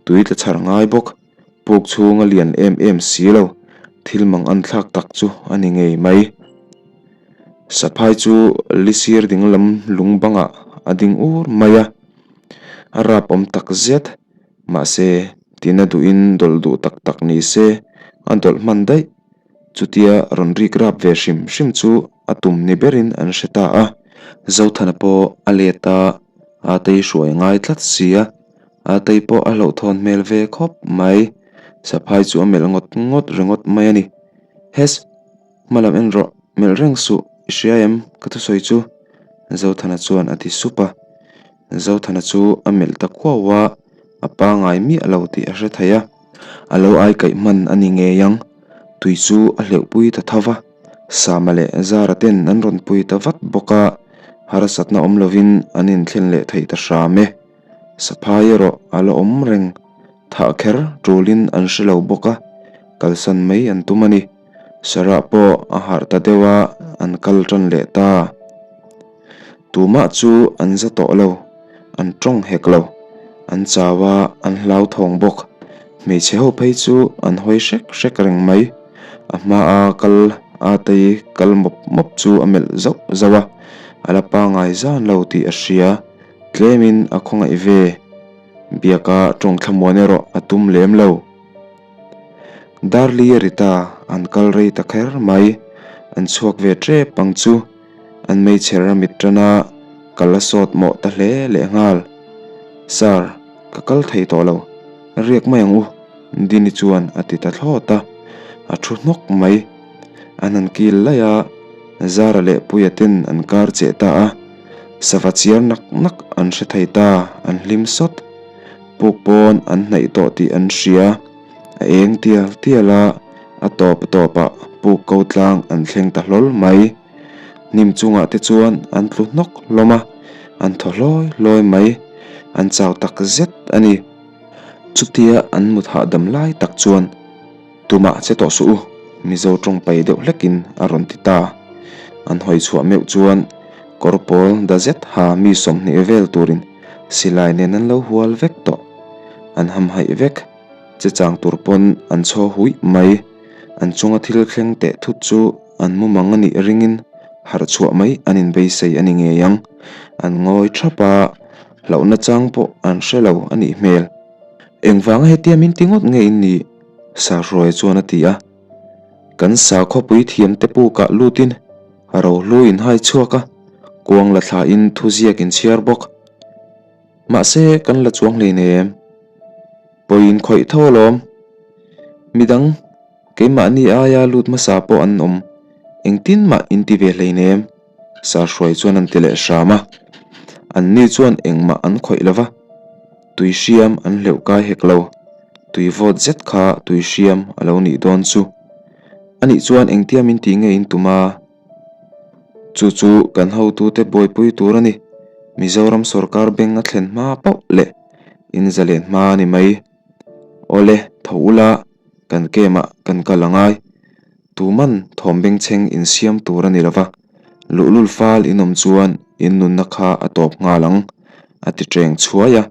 tui tla chhar ngai bawk. Puk chhung a lian em em si lo, thil mang an thlak tak chu a ni ngei mai. Saphai chu li sir ding lam lung bangah a ding ur mai a, a rap awm tak zet. Mahse, tina duhin dawlh duh tak tak ni se, a dawlh hman daih. Chutia rawn rik rap ve hrim hrim chu a tum ni berin an hre ta a. Zothana pawh a let a, a tei hruai ngai tlat si a. Atei pawh a hlauhthawn hmel ve khawp mai. Saphai chu a melh ngawt ngawt ringawt mai a ni. Hes! Hma lam en rawh, melh reng suh, i hria em? Ka thusawi chu Zothana chuan a ti sup a. Zothana chu a melh ta khuau a, a pangai miah lo tih a hre thei a. A lo ai kaih hman a ni ngei ang. Tui chu a hleuhpui ta tho va. Sama leh Zara ten an rawn pui ta vat bawk a, harsatna awm lovin an inthlen leh thei ta hram e. Saphai erawh a la awm reng. Thah kher tulin an hre lo bawk a, kalsan mai an tum a ni. Sarah pawh a harh ta deuh a, an kal tan leh ta. Tumah chu an za tawh lo, an tawng hek lo. An chau a, an hlauthawng bawk. Hmeichhe ho phei chu an hawi hrek hrek reng mai. A hmaa kal a tei kal mawp mawp chu a melh zauh zauh a, a la pangai zan lo tih a hria. Tlemin a khawngaih ve. Biaka tawng thlamuan erawh a tum lem lo. Darli Rita an kal rei ta kher mai. An chhuak ve tep ang chu. An meichher a mit tan a, kal a sawt mawh ta hle lehnghal. Sir, ka kal thei tawh lo. Riak mai ang u, Dini chuan a ti ta thlawt a. A thu hnawk mai. An han kil laih a, Zara leh Puia ten an kar cheh ta a. Sava chiar nak nak an hre thei ta, an hlim sawt. Puk pawn an hnaih tawh tih an hria. A eng tial tial a, a tawp tawpah puk ko tlang an thleng ta hlawl mai. Hnim chungah te chuan an tlu hnawk hlawm a, an thaw hlawi hlawi mai. An chau tak zet a ni. Chutia an mut hahdam lai tak chuan. Tumah che tawh suh u, Mizo tawng pai deuh hlekin a rawn ti ta. An hawi chhuah meuh chuan kawr pawl da zet ha mi 20 vel turin silai nen an lo hual vek tawh. An hamhaih vek, che chang tur pawn an chhaw huih mai. An chunga thil thleng teh thut chu an mumang a nih ringin harh chhuah mai an inbeisei a ni ngei ang. An ngawi thap a, hlauhna chang pawh an hre lo a nih hmel. Engvanga hetia min ti ngawt nge in nih? Sahruaia chuan a ti a. Kan sakhawpui thiamte pukah lutin rohlu in hai chhuak a, kuang la thlain thuziak in chhiar bawk. Mahse, kan la chuang hleinem. Pawiin khawih tho alawm. Midang keimahni aia lut hmasa pawh an awm. Engtin mah in ti ve hleinem. Sahruai chuan an ti leh hram a. Anni chuan engmah an khawih lo va. Tui hriam an hleuh kai hek lo. Tui vawt zet kha tui hriam a lo nih dawn chu. Anih chuan engtia min tih nge in tum a? Chu chu kan hotute buaipui tur a ni. Mizoram sorkar beng a thlen hma pauh leh in zalen hma a ni mai. Awle, tho ula, kan camp ah kan kal a ngai. Tuman thawm bengchheng insiam tur a ni lova, luhlul fal in awm chuan in nunna kha a tawp nghal ang, a ti ṭeng chhuai a.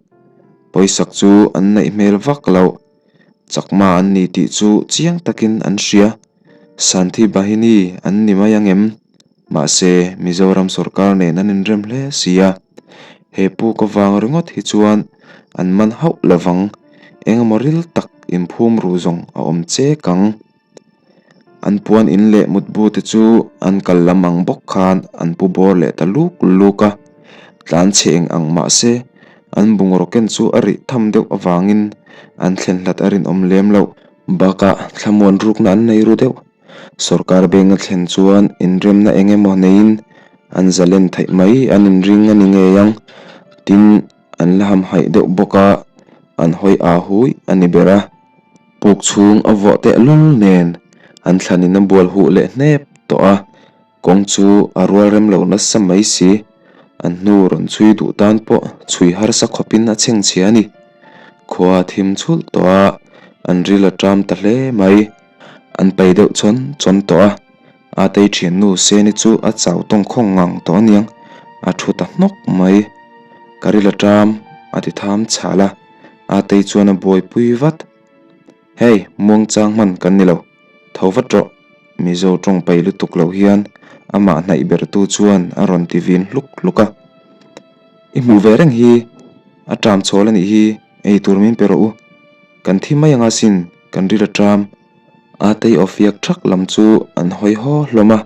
Pawisak chu an neih hmel vak loh. Chakma an ni tih chu chiang takin an hria. Santhi Bahini an ni mai ang em? Mahse, Mizoram sorkar nen an inrem hle si a. He puk avang ringawt hi chuan an man hauh lovang. Engemaw ril tak inphum ru zawng a awm chek ang. An puan in leh mutbu te chu an kal lam ang bawk khan an pu bawr leh ta luk luk a, tlan chhe eng ang mah se an bungraw ken chu a rih tham deuh avangin an thlen hlat a rinawm lem loh. Bakah thlamuan rukna an nei ru deuh. Sorkar beng a thlen chuan inremna eng emaw neiin an zalen theih mai an inring a ni ngei ang. Tin, an la hamhaih deuh bawk a, an hawi aa hui a ni ber a. Puk chhung a vuah teh lul nen an thlanin a bual huh leh hnep tawh a, kawng chu a rual rem lo nasa mai si. An hnu rawn chhui duh tan pawh chhui harsa khawpin a chhengchhia a ni. Khua a thim chhulh tawh a, an ril a ṭam ta hle mai. An pai deuh chawn chawn tawh a, Atei ṭhiannu Seni chu a chau tawng khawng ngang tawh aniang, a ṭhu ta hnawk mai. Ka ril a ṭam, a ti tham chhal a. Atei chuan a buaipui vat. Hei, muangchang hman kan ni lo. Tho vat rawh. Mizo tawng pai lutuk lo hian amah hnaih bertu chuan a rawn ti vin hluk hluk a. I hmuh ve reng hi, a ṭam chhawl a nih hi, ei tur min pe rawh u. Kan thi mai anga sin, kan ril a ṭam. Atei awfiak ṭhak lam chu an hawi haw hlawm a.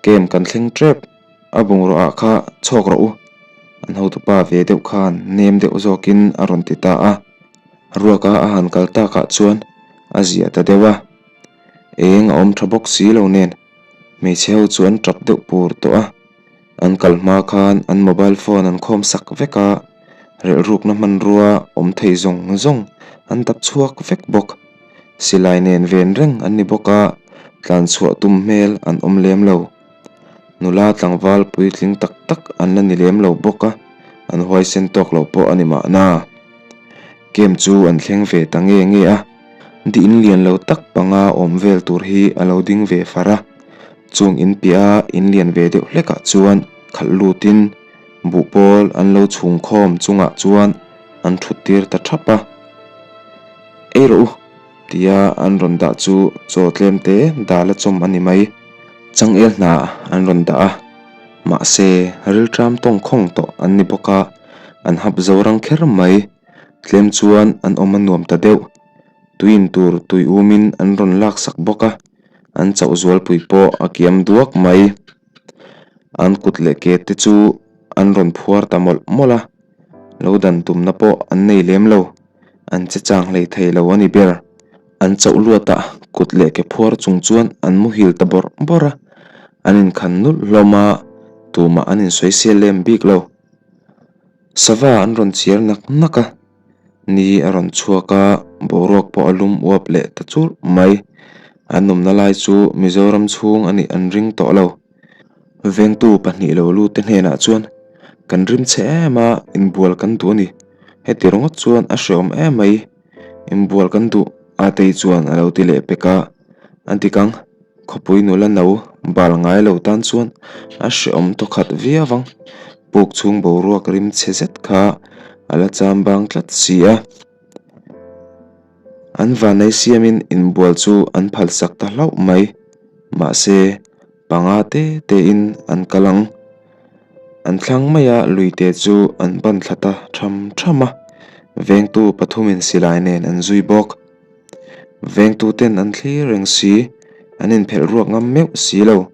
Camp kan thleng ṭep. A bungraw ah kha chhawk rawh u, an hotupa ve deuh khan nem deuh zawkin a rawn ti ta a. Ruaka a han kal takah chuan a ziah ta deuh a. Eng a awm tha bawk si lo nen hmeichhe ho chu an tap deuh pur tawh a. An kal hma khan an mobile phone an khawm sak vek a, relhrukna hmanrua awm thei zawng zawng an dap chhuak vek bawk. Silai nen ven reng an ni bawk a, tlanchhuah tum hmel an awm lem lo. Nula tlangval puitling tak tak an la ni lem lo bawk a, an huaisen tawk lo pawh a ni mahna. Camp chu an thleng ve ta nge nge a, di in lian lo tak panga awm vel tur hi a lo ding ve far a, chung in piah a in lian ve deuh hlekah chuan khalh lutin buhpawl an lo chhung khawm chungah chuan an thut tir ta thap a. Ei rawh u! Tia an rawn dah chu chaw tlem te dal a chawm a ni mai. Changel hna an rawn dah a, mahse rilṭam tawng khawng tawh an ni bawk a, an hap zo rang kher mai. Tlem chuan an awm a nuam ta deuh. Tui in tur tui umin an rawn laksak bawk a, an chauh zualpui pawh a kiam duak mai. An kut leh ke te chu an rawn phuar ta mawlh mawlh a, lo dan tumna pawh an nei lem lo. An che chang hlei thei lo a ni ber. An chauh luatah kut leh ke phuar chung chuan an muhil ta bawrh bawrh a, an inkhan nulh hlawm a, tumah an insawisel lem bik lo. Sava an rawn chiar nak nak a, ni a rawn chhuak a, boruak pawh a lum uap leh ta churh mai. An awmna lai chu Mizoram chhung a nih an ring tawh lo. Vengtu pahnih lo lut te hnenah chuan, Kan rim chhe em a, inbual kan duh a ni. Heti ringawt chuan a hreawm em mai. Inbual kan duh a tei chuan a lo ti leh pek a, a dik ang, khawpui nula no bal ngai lo tan chuan a hreawm thawkhat viau ang, puk chhung boruak rim chhe zet kha a la cham bang tlat si a. An vanei siamin inbual chu an phalsak ta hlauh mai, mahse Panga te tein an kal ang. An thlang maia luite chu an pan thla ta tham tham a. Vengtu pathumin silai nen an zui bawk. Vengtuten an thlir reng si, an inphelh ruak ngam meuh si lo.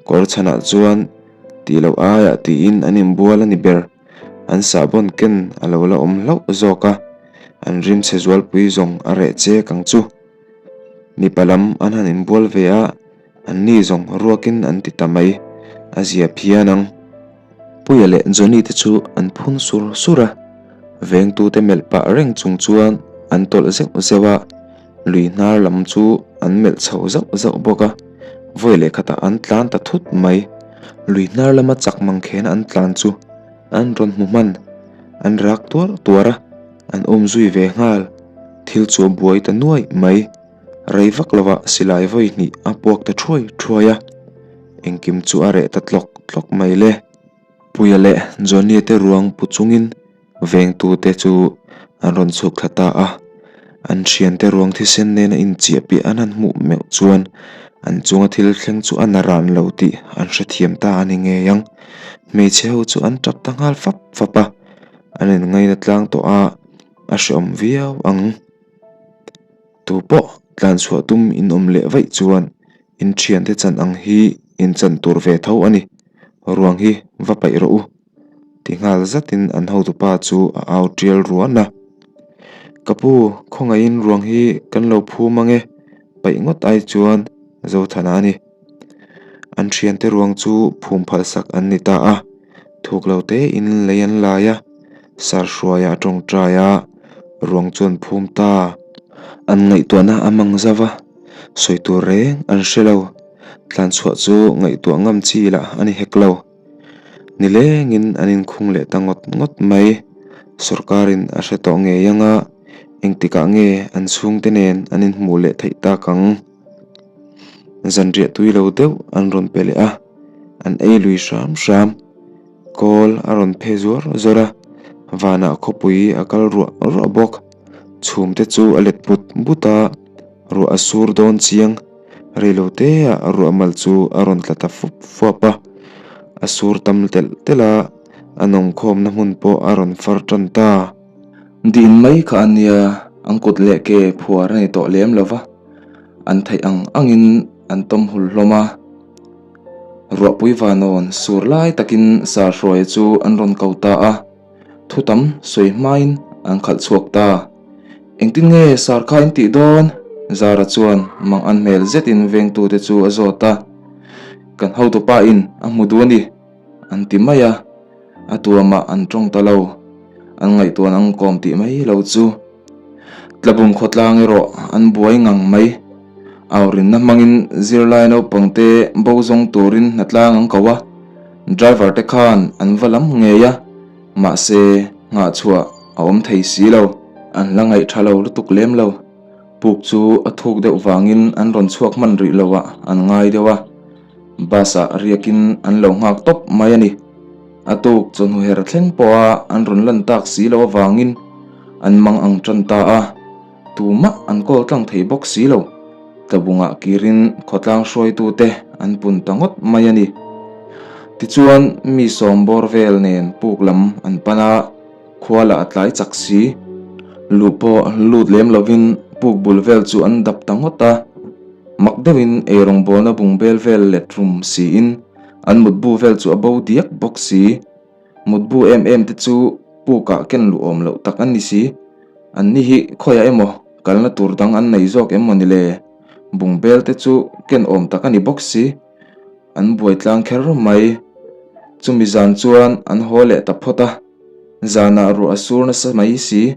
Kawr chhanah chuan tih loh aiah tiin an inbual a ni ber. An sahbawn ken a lo la awm hlauh zawk a, an rimchhe zualpui zawng a reh chek ang chu. Mipa lam an han inbual ve a, anni zawng ruakin an ti ta mai, a zia phian ang. Puia leh Johnny te chu an phun sur sur a, vengtute melh pah reng chung chuan an tawlh zeuh zeuh a, lui hnar lam chu an melh chho zauh zauh bawk a, vawi leh khatah an tlan ta thut mai. Lui hnar lama chak mangkhena an tlan chu an rawn hmu hman, an rak tuar tuar a, an awm zui ve nghal. Thil chu a buai ta nuai mai. Rei vak lovah silai vawi hnih a puak ta thuai thuai a, engkim chu a reh ta tlawk tlawk mai le. Puia leh Johnny te ruang pu chungin vengtute chu an rawn chhuk thla ta a, an thiante ruang thisen nena inchiah piah an han hmuh meuh chuan an chunga thil thleng chu a na ran lo tih an hrethiam ta a ni ngei ang. Hmeichhe ho chu an tap ta nghal fap fap a, an inngaina tlang tawh a, a hreawm viau ang. Tu pawh tlan chhuah tum in awm leh vaih chuan in thiante chan ang hi in chan tur ve tho a ni, ruang hi va paih rawh u ti nghal zatin an hotupa chu a au tial ruan a. Ka pu, khawngaihin ruang hi kan lo phum ang e, paih ngawt ai chuan Zothana a ni. An thiante ruang chu phum phalsak an ni ta a, thuk lo tein lei an lai a, Sarhruaia a tawngtai a, ruang chu an phum ta. An ngaihtuahna a mang zauh a, sawi tur reng an hre lo. Tlanchhuah chu ngaihtuah ngam chi lah a ni hek lo. Nilengin an inkhung leh ta ngawt ngawt mai. Sorkarin a hre tawh ngei ang a, engtikah nge an chhungte nen an inhmuh leh theih tak ang? Zanriah tui lo deuh an rawn pe leh a, an ei lui hram hram. Kawl a rawn phe zuar zuar a, vanah khawpui a kal ruah ruah bawk. Chhum te chu a let but but a, ruah a sur dawn chiang. Reilo teah ruah mal chu a rawn tla ta fup fuap a, a sur tam telh telh a, a nawngkhawmna hmun pawh a rawn far tan ta. Din mai kha a nia, an kut leh ke phuar a ni tawh lem lo va, an theih ang angin an tawm hul hlawm a. Ruahpui vanawn sur lai takin Sarhruaia chu an rawn ko ta a, thu tam sawi hmain an khalh chhuak ta. Engtin nge sar kha in tih dawn? Zara chuan mang an hmel zetin vengtute chu a zawt a. Kan hotupa in a hmu duh a ni, an ti mai a. A tuamah an tawng ta lo. An ngaihtuahna ang kawm tih mai lo chu. Tlabung khawtlang erawh an buai ngang mai. Aurinna hmangin zirlai naupangte bo zawng turin hnatlang an ko a, driver te khan an va lam ngei a, mahse nghah chhuah a awm thei si lo. An la ngaih tha lo lutuk lem lo. Puk chu a thuk deuh vangin an rawn chhuak hman rih lo ah an ngai deuh a, bus ah riakin an lo nghak tawp mai a ni. A tuk chawhnu her thleng pawha an rawn lan tak si loh avangin an mang ang tan ta a, tumah an kawl tlang thei bawk si lo. Tlabungah kirin khawtlang hruaitute an pun ta ngawt mai a ni. Tichuan mi sawm bawr vel nen puk lam an pan a, khua lah a tlai chak si. Luh pawh lut lem lovin puk bul vel chu an dap ta ngawt a, mak deuhin eirawngbawlna bungbel vel let rum siin An mutbu vel chu a bo diak bawk si. Mutbu em em te chu pukah ken luh awm loh tak an ni si. An ni hi khawiah emaw kalna tur dang an nei zawk em maw ni le? Bungbel te chu ken awm tak a ni bawk si. An buai tlang kher mai. Chumi zan chuan an haw leh ta phawt a. Zanah ruah a sur nasa mai si.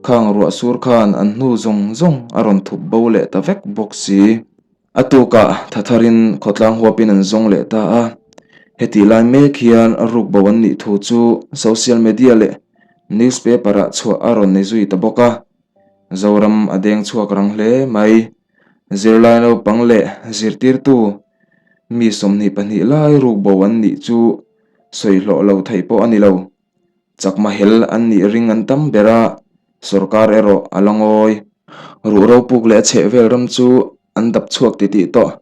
Khang ruah sur khan an hnu zawng zawng a rawn thup bo leh ta vek bawk si. A tukah tha tharin khawtlang huapin an zawng leh ta a, hetih lai mek hian rukbo an nih thu chu social media leh newspaper ah chhuah a rawn ni zui ta bawk a. Zoram a deng chhuak rang hle mai. Zirlai naupang leh zirtirtu mi 22 lai rukbo an nih chu sawi hlawh lo theih pawh a ni lo. Chakma hel an nih ring an tam ber a, sorkar erawh a la ngawi. Ruh ropuk leh a chheh vel ram chu an dap chhuak titih tawh.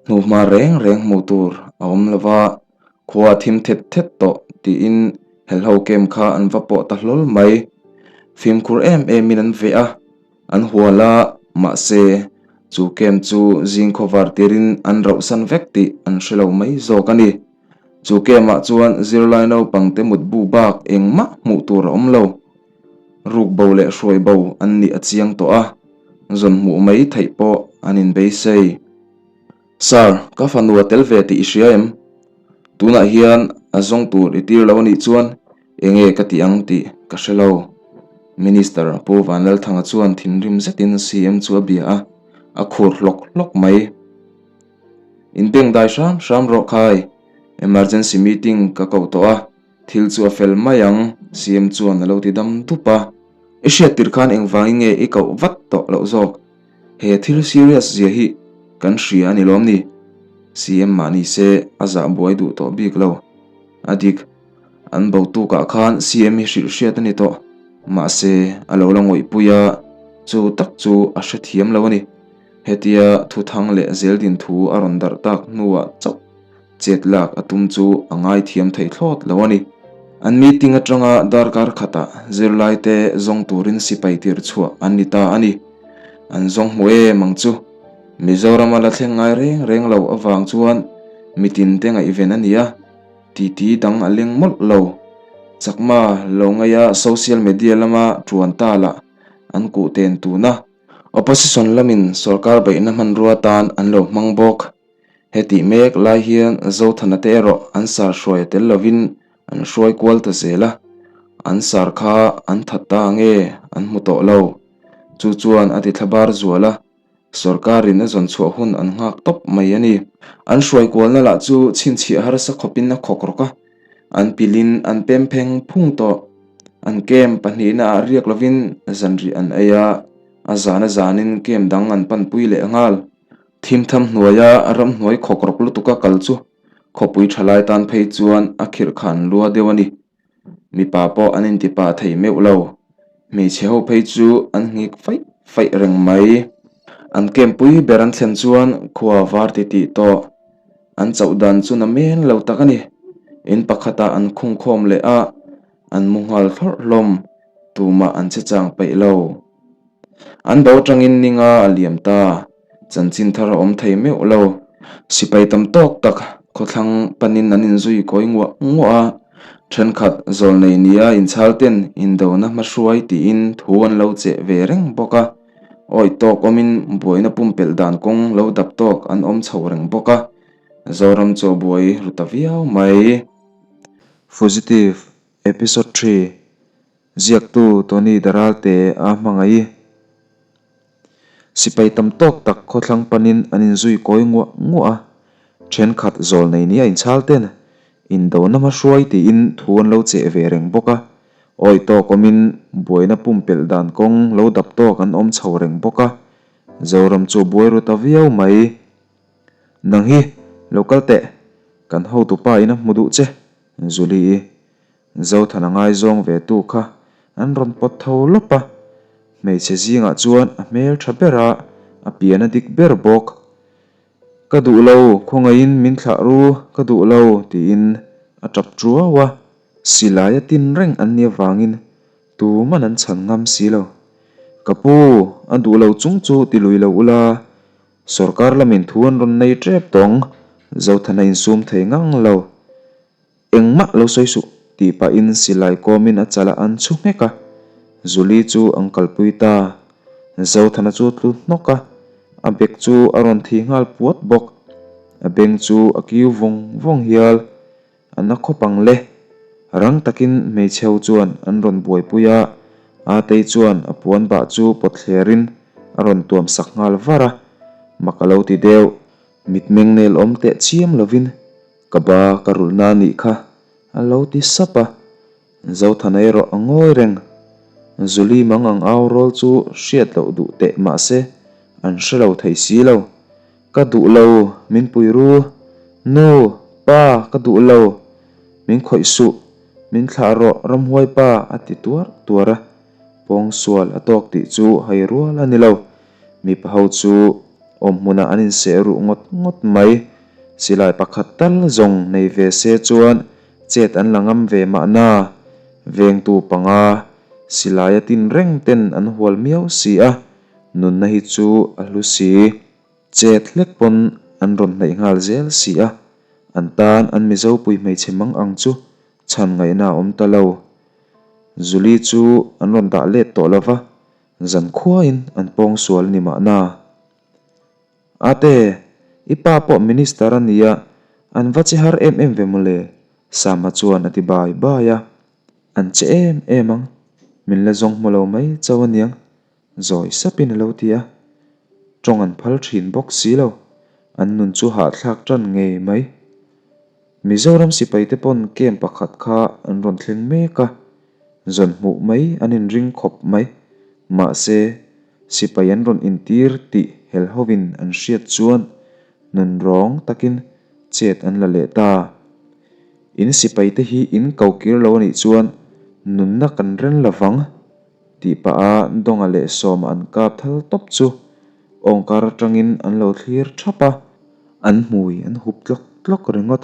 Hnuhma reng reng hmuh tur a awm lo va, khua a thim thet thet tawh tiin helho camp kha an va pawh ta hlawl mai. Fimkhur em emin an veh a, an hual a, mahse, chu camp chu zing khawvar tirin an rauhsan vek tih an hre lo mai zawk a ni. Chu camp-ah chuan zirlai naupangte mutbu bak engmah hmuh tur a awm lo. Rukbo leh hruaibo an nih a chiang tawh a, zawn hmuh mai theih pawh an inbeisei. Sir, ka fanu a tel ve tih i hria em? Tunah hian a zawng tur i tir lo a nih chuan enge ka tih ang tih ka hre lo. Minister Pu Vanlalthanga chuan thinrim zetin CM chu a bia a, a khur hlawk hlawk mai. Inbeng dai hram hram rawh khai, emergency meeting ka koh tawh a, thil chu a fel mai ang, CM chuan a lo ti dam dup a. I hriat tirh khan engvangin nge i koh vat tawh loh zawk? He thil serious zia hi kan hria a ni lawm ni? CM mah ni se a zah buai duh tawh bik lo. A dik, an bo tukah khan CM hi hrilh hriat a ni tawh. Mahse, a lo la ngawihpui a, chu tak chu a hrethiam lo a ni. Hetia thuthang leh zeldin thu a rawn darh tak hnuah chauh Chet lak a tum chu a ngaithiam thei thlawt lo a ni. An meeting atanga darkar khatah zirlaite zawng turin sipai tir chhuah an ni ta a ni. An zawng hmu em ang chu. Mizorama la thleng ngai reng reng lo avang chuan mitin te ngaihven a ni a, titi dang a leng mawlh lo. Chakma lo ngaia social media lama tuan ta lah an kuh ten tun a. Opposition lamin sorkar beihna hmanrua tan an lo hmang bawk. Hetih mek lai hian Zothana te erawh an sar hruai a tel lovin an hruai kual ta zel a, an sar kha an that ta nge an hmu tawh lo. Chu chuan a ti thlabar zual a, sorkarin a zawn chhuah hun an nghak tawp mai a ni. An hruai kualna lah chu chhinchhiah harsa khawpin a khawk rawk a, an pilin an pem pheng phung tawh. An camp pahnihna ah riak lovin zanriah an ei a, a zan a zanin camp dang an panpui leh nghal. Thimtham hnuaia ramhnuai khawk rawk lutuka kal chu khawpui tha lai tan phei chuan a khirh khan lua deuh a ni. Mipa pawh an inti pah thei meuh lo. Hmeichhe ho phei chu an nghik faih faih reng mai. An kempui ber an thlen chuan khua var ti tih tawh an chauh dan chu na men lo tak a ni. In pakhatah an khungkhawm leh a, an mu nghal thlawrh hlawm. Tumah an che chang peih lo. An bo atangin ninga a liam ta, chanchin thar a awm thei meuh lo. Sipai tam tawk tak khawthlang panin an inzui kawi nguah nguah a, thenkhat zawlnei nia inchhal ten indona hmahruai tiin thu an lo cheh ve reng bawk a, awih tawk awmin buaina pumpelh dan kawng lo dap tawk an awm chho reng bawk a, Zoram chu a buai ru ta viau mai. Fugitive Episode 3 Ziaktu Tony Daralte a hmangaih i. Sipai tam tawk tak khawthlang panin an inzui kawi nguah nguah a, thenkhat zawlnei nia inchhal ten indona hmahruai tiin thu an lo cheh ve reng bawk a, awih tawk awmin buaina pumpelh dan kawng lo dap tawk an awm chho reng bawk a, Zoram chu buai ru ta viau mai. Nang hi lo kal teh, kan hotupa in a hmu duh che, Julie i. Zothana ngaizawng ve tu kha an rawn pawt tho lawp a, hmeichhe zingah chuan a hmel tha ber a, a pian a dik ber bawk. Ka duh lo, khawngaihin min thlah ru, ka duh lo, tiin a tap tuau a. Silai a tin reng an nih avangin tuman an chhan ngam si lo. Ka pu, a duh lo chung chu ti lui lo ula, sorkar lamin thu an rawn nei tep tawng, Zothana insum thei ngang lo. Engmah lo sawi suh, tih pahin silai kawmin a chalah an chhu nghek a, Julie chu an kalpui ta. Zothana chu a tlu hnawk a, a bek chu a rawn thi nghal puat bawk. A beng chu a kiu vawng vawng hial. A na khawp ang le. Rang takin hmeichhe ho chuan an rawn buaipui a, Atei chuan a puan bah chu pawt thlerin a rawn tuam sak nghal var a, mak a lo ti deuh. Mitmeng nel awm teh chiam lovin Ka ba ka rulhna a nih kha, a lo ti sap a. Zothana erawh a ngawi reng. Julie mang ang au rawl chu hriat loh duh teh mahse an hre lo thei si lo. Ka duh lo, min pui ru. Nu, pa, ka duh lo. Min khawih suh, min thlah rawh ramhuai pa, a ti tuar tuar a. Pawngsual a tawk tih chu hai rual a ni lo. Mipa ho chu awm hmunah an inseh ruh ngawt ngawt mai. Silai pakhat tal zawng nei ve se chuan chet an la ngam ve mahna. Vengtu panga. Silaia tin reng ten an hual miau si a, nunna hi chu a hlu si. Chet hlek pawn an rawn hnaih nghal zel si a, an tan an Mizopui hmeichhe mang ang chu chhan ngaihna a awm ta lo. Julie chu an rawn dah let tawh lo va, zan khuain an pawng sual ni mahna. Ate, i pa pawh minister a nia, an va che har em em ve mawle, Sama chuan a ti bai bai a. An che em em ang, min la zawng hmu lo mai chauh aniang, zawi sapin a lo ti a. Tawng an phal thin bawk si lo, an nun chu hahthlak tan ngei mai. Mizoram sipaite pawn camp pakhat kha an rawn thleng mek a, zawn hmuh mai an inring khawp mai. Mahse, sipai an rawn intir tih helhovin an hriat chuan nun rawng takin chet an la leh ta. In sipaite hi in ko kir lo a nih chuan nunna kan ren lo vang tih pah a Dawnga leh Sawma an kap thal tawp chu awngkar atangin an lo thlir thap a. An hmui an hup tlawk tlawk ringawt.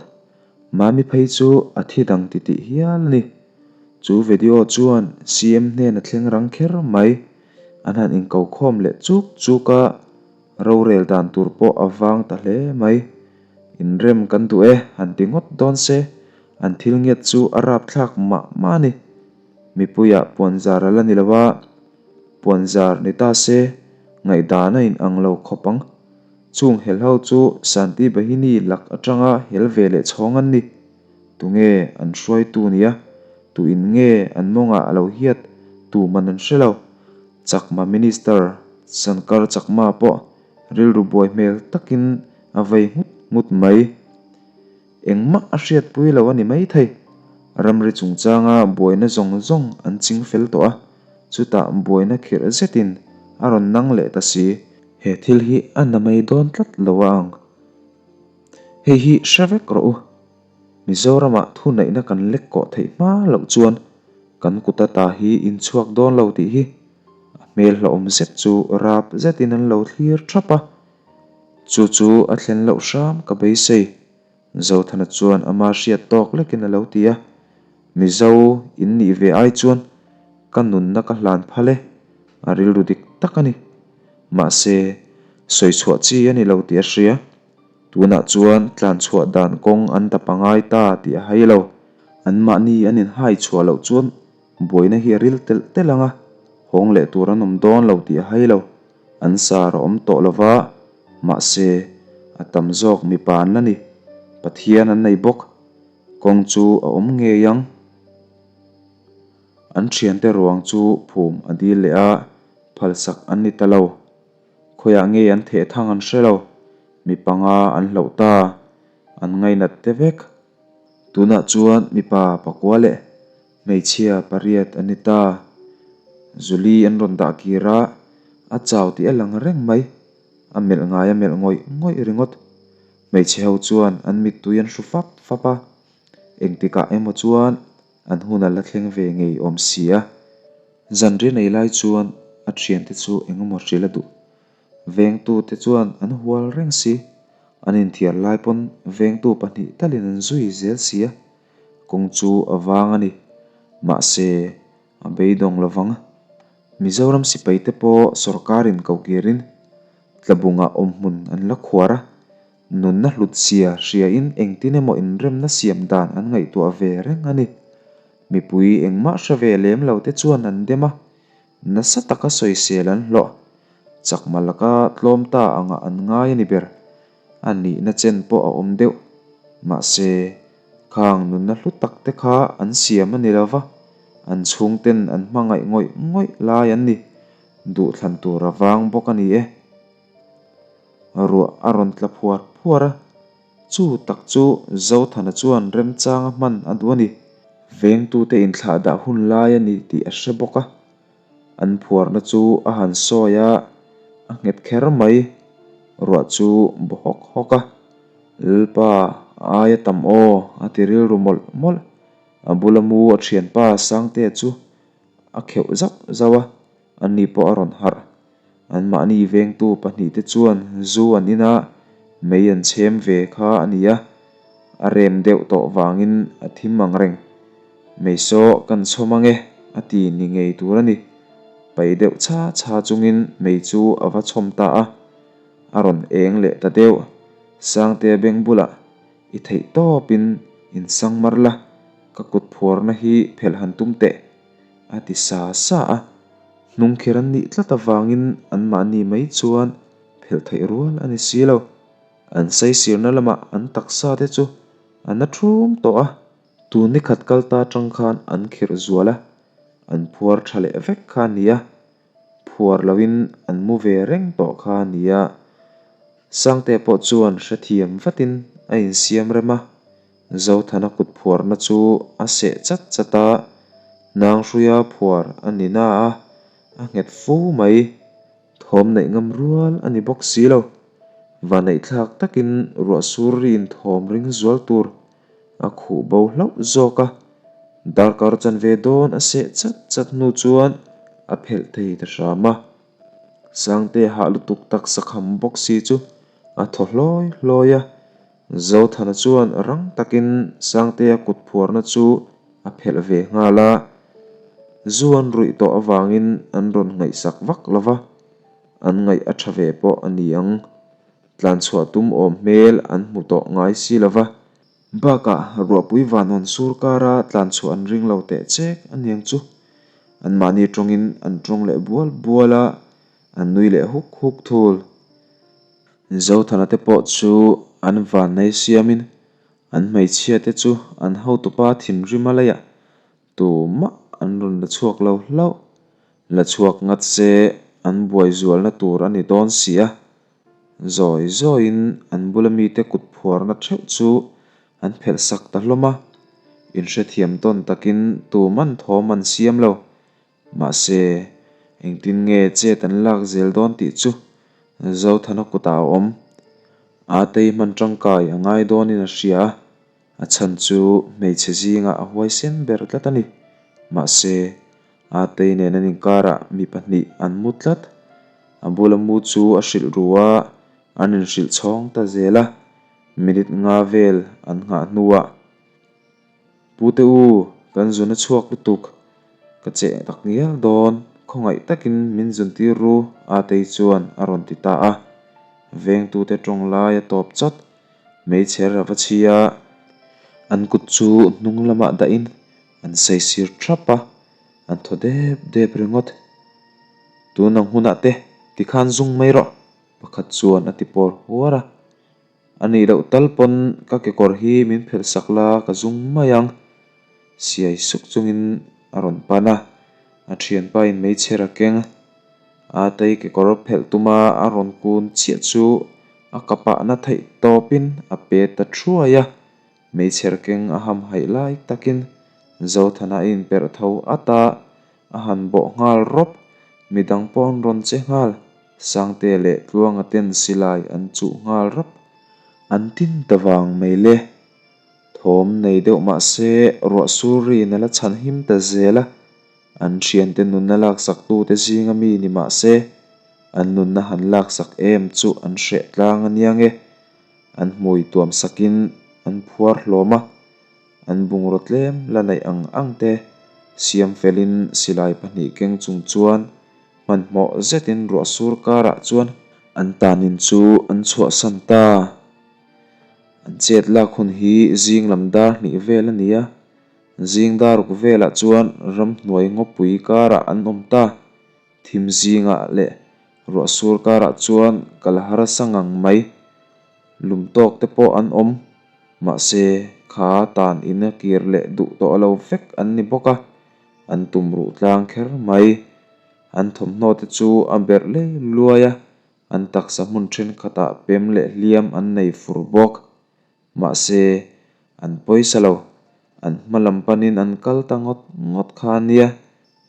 Mami phei chu a thi dang ti tih hial a ni. Chu video chuan CM hnen a thleng rang kher mai. An han inko khawm leh chuk chuk a, rorel dan tur pawh a vang ta hle mai. Inrem kan duh e, han ti ngawt dawn se, an thil ngiat chu a rapthlak mah mah a ni. Mipuiah puanzar a la ni lo a, puanzar ni ta se, ngaihdan a inang lo khawp ang. Chung hel ho chu Shanti Bahini lak atanga hel ve leh chhawng an ni. Tunge an hruaitu nia? Tuin nge an mawngah a lo hiat? Tuman an hre lo. Chakma Minister Sankar Chakma pawh rilru buai hmel takin a vei nghut nghut mai. Engmah a hriatpui lo a ni maithei. Ramri chungchanga buaina zawng zawng an ching fel tawh a, chutah buaina khirh zetin a rawn nang leh ta si. He thil hi a na mai dawn tlat lo a ang. Hei hi hre vek rawh u. Mizoramah thuneihna kan lek kawh theih hma loh chuan kan kut ata hi in chhuak dawn lo tih hi a hmel hlauhawm zet chu rap zetin an lo thlir thap a. Chu chu a thlen loh hram ka beisei. Zothana chuan ama hriat tawk lekin a lo ti a. Mizo in nih ve ai chuan ka nunna ka hlan phal e, a rilru dik tak a ni. Mahse, sawi chhuah chi a ni lo tih a hria. Tunah chuan tlan chhuah dan kawng an dap a ngai ta tih a hai lo. Anmahni an inhai chhuah loh chuan buaina hi a ril telh telh ang a, hawng leh tur an awm dawn lo tih a hai lo. An sar a awm tawh lo va, mahse, a tam zawk mipa an la ni. Pathian an nei bawk. Kawng chu a awm ngei ang. An thiante ruang chu phum a dil leh a, phalsak an ni ta lo. Khawiah nge an theh thang an hre lo. Mi panga an hloh ta. An ngainat te vek. Tunah chuan mipa pakua leh hmeichhia pariat an ni ta. Julie an rawn dah kir a, a chau tih a lang reng mai. A melh ngai a melh ngawih ngawih ringawt. Hmeichhe ho chuan an mittui an hru fap fap a, engtikah emaw chuan an hun a la thleng ve ngei awm si a. Zanri nei lai chuan a thiante chu engemaw hrilh a duh. Vengtute chuan an hual reng si, an inthiar lai pawn vengtu pahnih talin an zui zel si a, kawng chu a vang a ni. Mahse, a beidawng lo vang. Mizoram sipaite pawh sawrkarin kokirin Tlabungah awmhmun an la khuar a, nunna hlut zia hriain engtin emaw inremna siam dan an ngaihtuah ve reng a ni. Mipui engmah hre ve lem lo te chuan an dem a, nasa taka sawisel an hlawh. Chakma laka tlawm ta angah an ngai a ni ber. A nihna chen pawh a awm deuh. Mahse, khang nunna hlu tak te kha an siam a ni lo va, an chhungten an hmangaih ngawih ngawih lai an ni. Duhthlan tur a vang bawk a ni e. Ruah a rawn tla phuar phuar a, chu tak chu Zothana chuan remchanga hman a duh a ni. Vengtute inthlah dah hun lai a ni tih a hre bawk a, an phuarna chu a han sawi a, a nghet kher mai. Ruah chu baw hawk hawk a, Lalpa a aia tam aw a ti rilru mawlh mawlh. A bula mu a thianpa Sangtea chu A kheuh zauh zauh a, anni pawh a rawn harh. Anmahni vengtu pahnihte chuan zu an in a, mei an chhem ve kha a ni a, a rem deuh tawh vangin a thim ang reng. Mei saw kan chhawm ang e, a ti ni ngei tur a ni. Pai deuh chha chha chungin mei chu a va chhawm ta a, a rawn eng leh ta deuh. Sangtea beng bulah i theih tawpin insang mar la, ka kut phuarna hi phelh han tum teh, a ti sa sa a. Hnung kher an nih tlat avangin anmahni mai chuan phelh theih rual a ni si lo. An saisirna lamah an taksa te chu a na thum tawh a. Tun ni khat kal ta atang khan an khirh zual a, an phuar tha leh vek kha a ni a, phuar loin an mu ve reng tawh kha a ni a. Sangte pawh chuan hrethiam vatin a insiam rem a, Zothana kut phuarna chu a seh chat chat a, Nangruia phuar a ni na a, a nghet fu mai. Thawm neih ngam rual a ni bawk si lo. Vaneihthlak takin ruah sur riin thawm ring zual tur a khuh bo hlauh zawk a, darkar chanve dawn a seh chat chat hnu chuan a phelh thei ta hram a. Sangte hah lutuk taksa kham bawk si chu a thaw hlawi hlawi a, Zothana chuan rang takin Sangtea kut phuarna chu a phelh ve nghal a, zu an ruih tawh avangin an rawn ngaihsak vak lo va, an ngaih a tha ve pawh a ni ang. Tlanchhuah tum awm hmel an hmu tawh ngai si lo va. Bakah ruahpui vanawn sur kara tlanchhuah an ring lo teh chek a niang chu. Anmahni tawngin an tawng leh bual bual a, an nui leh huk huk thul. Zothana te pawh chu an vannei siamin an hmeichhia te chu an hotupa thinrim a leiah tumah an rawn la chhuak lo hlauh. La chhuak ngat se an buai zualna tur a ni dawn si a. Zawi zawiin an bula mite kut phuarna theuh chu an phelh sak ta hlawm a. Inhrethiam tawn takin tuman thawm an siam lo. Mahse, engtin nge chet an lak zel dawn tih chu Zothana kutah a awm. Atei hman tangkai a ngai dawnin a hria a, a chhan chu hmeichhe zingah a huaisen ber tlat a ni. Mahse, Atei nen an inkarah mi pahnih an mu tlat. A bula mu chu a hrilh ru a, an inhrilh chhawng ta zel a. Minute nga vel an nghah hnuah. Pute u, kan zun a chhuak lutuk. Ka cheh tak ngial dawn, khawngaih takin min zun tir ru, Atei chuan a rawn ti ta a. Vengtute tawng lai a tawp chawt, meichher a va chhi a. An kut chu hnung lamah dahin an saisir thap a, an thaw dep dep ringawt. Tun ang hunah te tikhan zung mai rawh, pakhat chuan a ti pawr huar a. A nih loh tal pawn ka kekawr hi min phelh sak la ka zum mai ang. Siai suk chungin a rawn pan a, a thianpa in meichher a keng. A tei kekawr phelh tuma a rawn kun chiah chu a kapahna theih tawpin a pe ta thuai a. Meichher keng a ham haih lai takin Zothana a inperh tho at a, a han bawh nghal rawp. Midang pawh an rawn che nghal. Sangte leh Tluanga ten silai an chuh nghal rap. An tin ta vang mai le. Thawm nei deuh mah se ruah sur rin a la chhan him ta zel a, an thiante nunna laksak tute zinga mi ni mah se an nunna han laksak em chu an hreh tlang a nia nge. An hmui tuam sakin an phuar hlawm a, an bungraw tlem la neih ang ang te siam felin silai pahnih keng chung chuan Hmanhmawh zetin ruah sur karah chuan an tanin chu an chhuahsan ta. An chet lak hun hi zing lam dar hnih vel a ni a, zing dar ruk velah chuan ramhnuai ngawpui karah an awm ta. Thim zingah leh ruah sur karah chuan kal harsa ngang mai. Lum tawk te pawh an awm. Mahse, kha tan in a kir leh duh tawh lo vek an ni bawk a. An tum ruh tlang kher mai. An thawmhnaw te chu a berh lei luai a, an taksa hmun thenkhatah pem leh hliam an nei fur bawk. Mahse, an pawisa lo. An hma lam panin an kal ta ngawt ngawt kha a nia.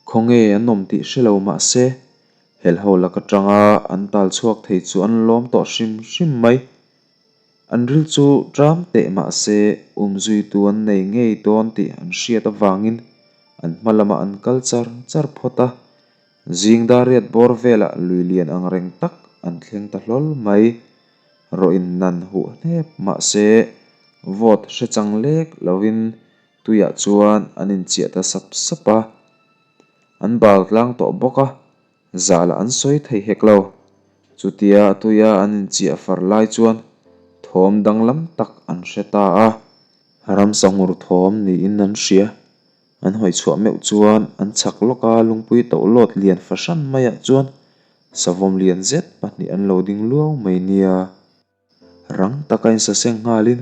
Khawnge an awm tih hre lo mahse, helho lak atanga an tal chhuak thei chu an lawm tawh hrim hrim mai. An ril chu ṭam teh mah se umzuitu an nei ngei dawn tih an hriat avangin an hma lamah an kal char char phawt a. Zing dariat bawr velah lui lian ang reng tak an thleng ta hlawl mai. Rawh-in nan huh hnep mah se vawt hre chang lek lovin tuiah chuan an inchiah ta sap sap a. An bal tlang tawh bawk a, zah lah an sawi thei hek lo. Chutia a tuia an inchiah far lai chuan thawm danglam tak an hre ta a. Ramsa ngur thawm niin an hria. An hawi chhuah meuh chuan an chhak lawk a, lungpui tohlawt lian fahran maiah chuan savawm lian zet pahnih an lo ding luau mai nia. Rang taka insaseng nghalin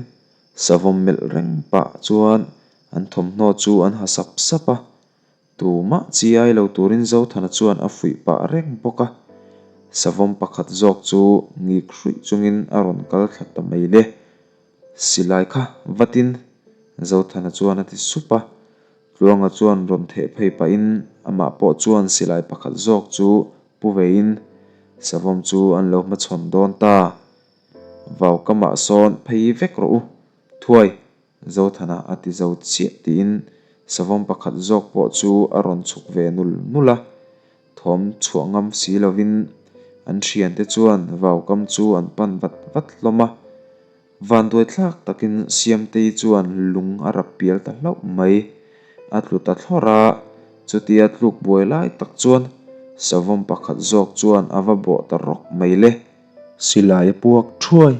savawm melh reng pah chuan an thawmhnaw chu an ha sap sap a, tumah chi ai lo turin Zothana chuan a fuih pah reng bawk a. Savawm pakhat zawk chu ngik hruih chungin a rawn kal thla ta mai le. Silai kha vatin Zothana chuan a ti sup a, Tluanga chuan rawn theh phei pahin amah pawh chuan silai pakhat zawk chu pu veiin savawm chu an lo hmachhawn dawn ta. Vau kamah sawn phei vek rawh u, thuai Zothana a ti zo chiah tiin savawm pakhat zawk pawh chu a rawn chhuk ve nul nul a, thawm chhuah ngam si lovin an thiante chuan vau kam chu an pan vat vat hlawm a. Vanduai thlak takin Siamtei chuan lung a rap pial ta hlauh mai. A tlu ta thlawrh a, chutia tluk buai lai tak chuan savawm pakhat zawk chuan a va bawh ta rawk mai le. Silai a puak thuai,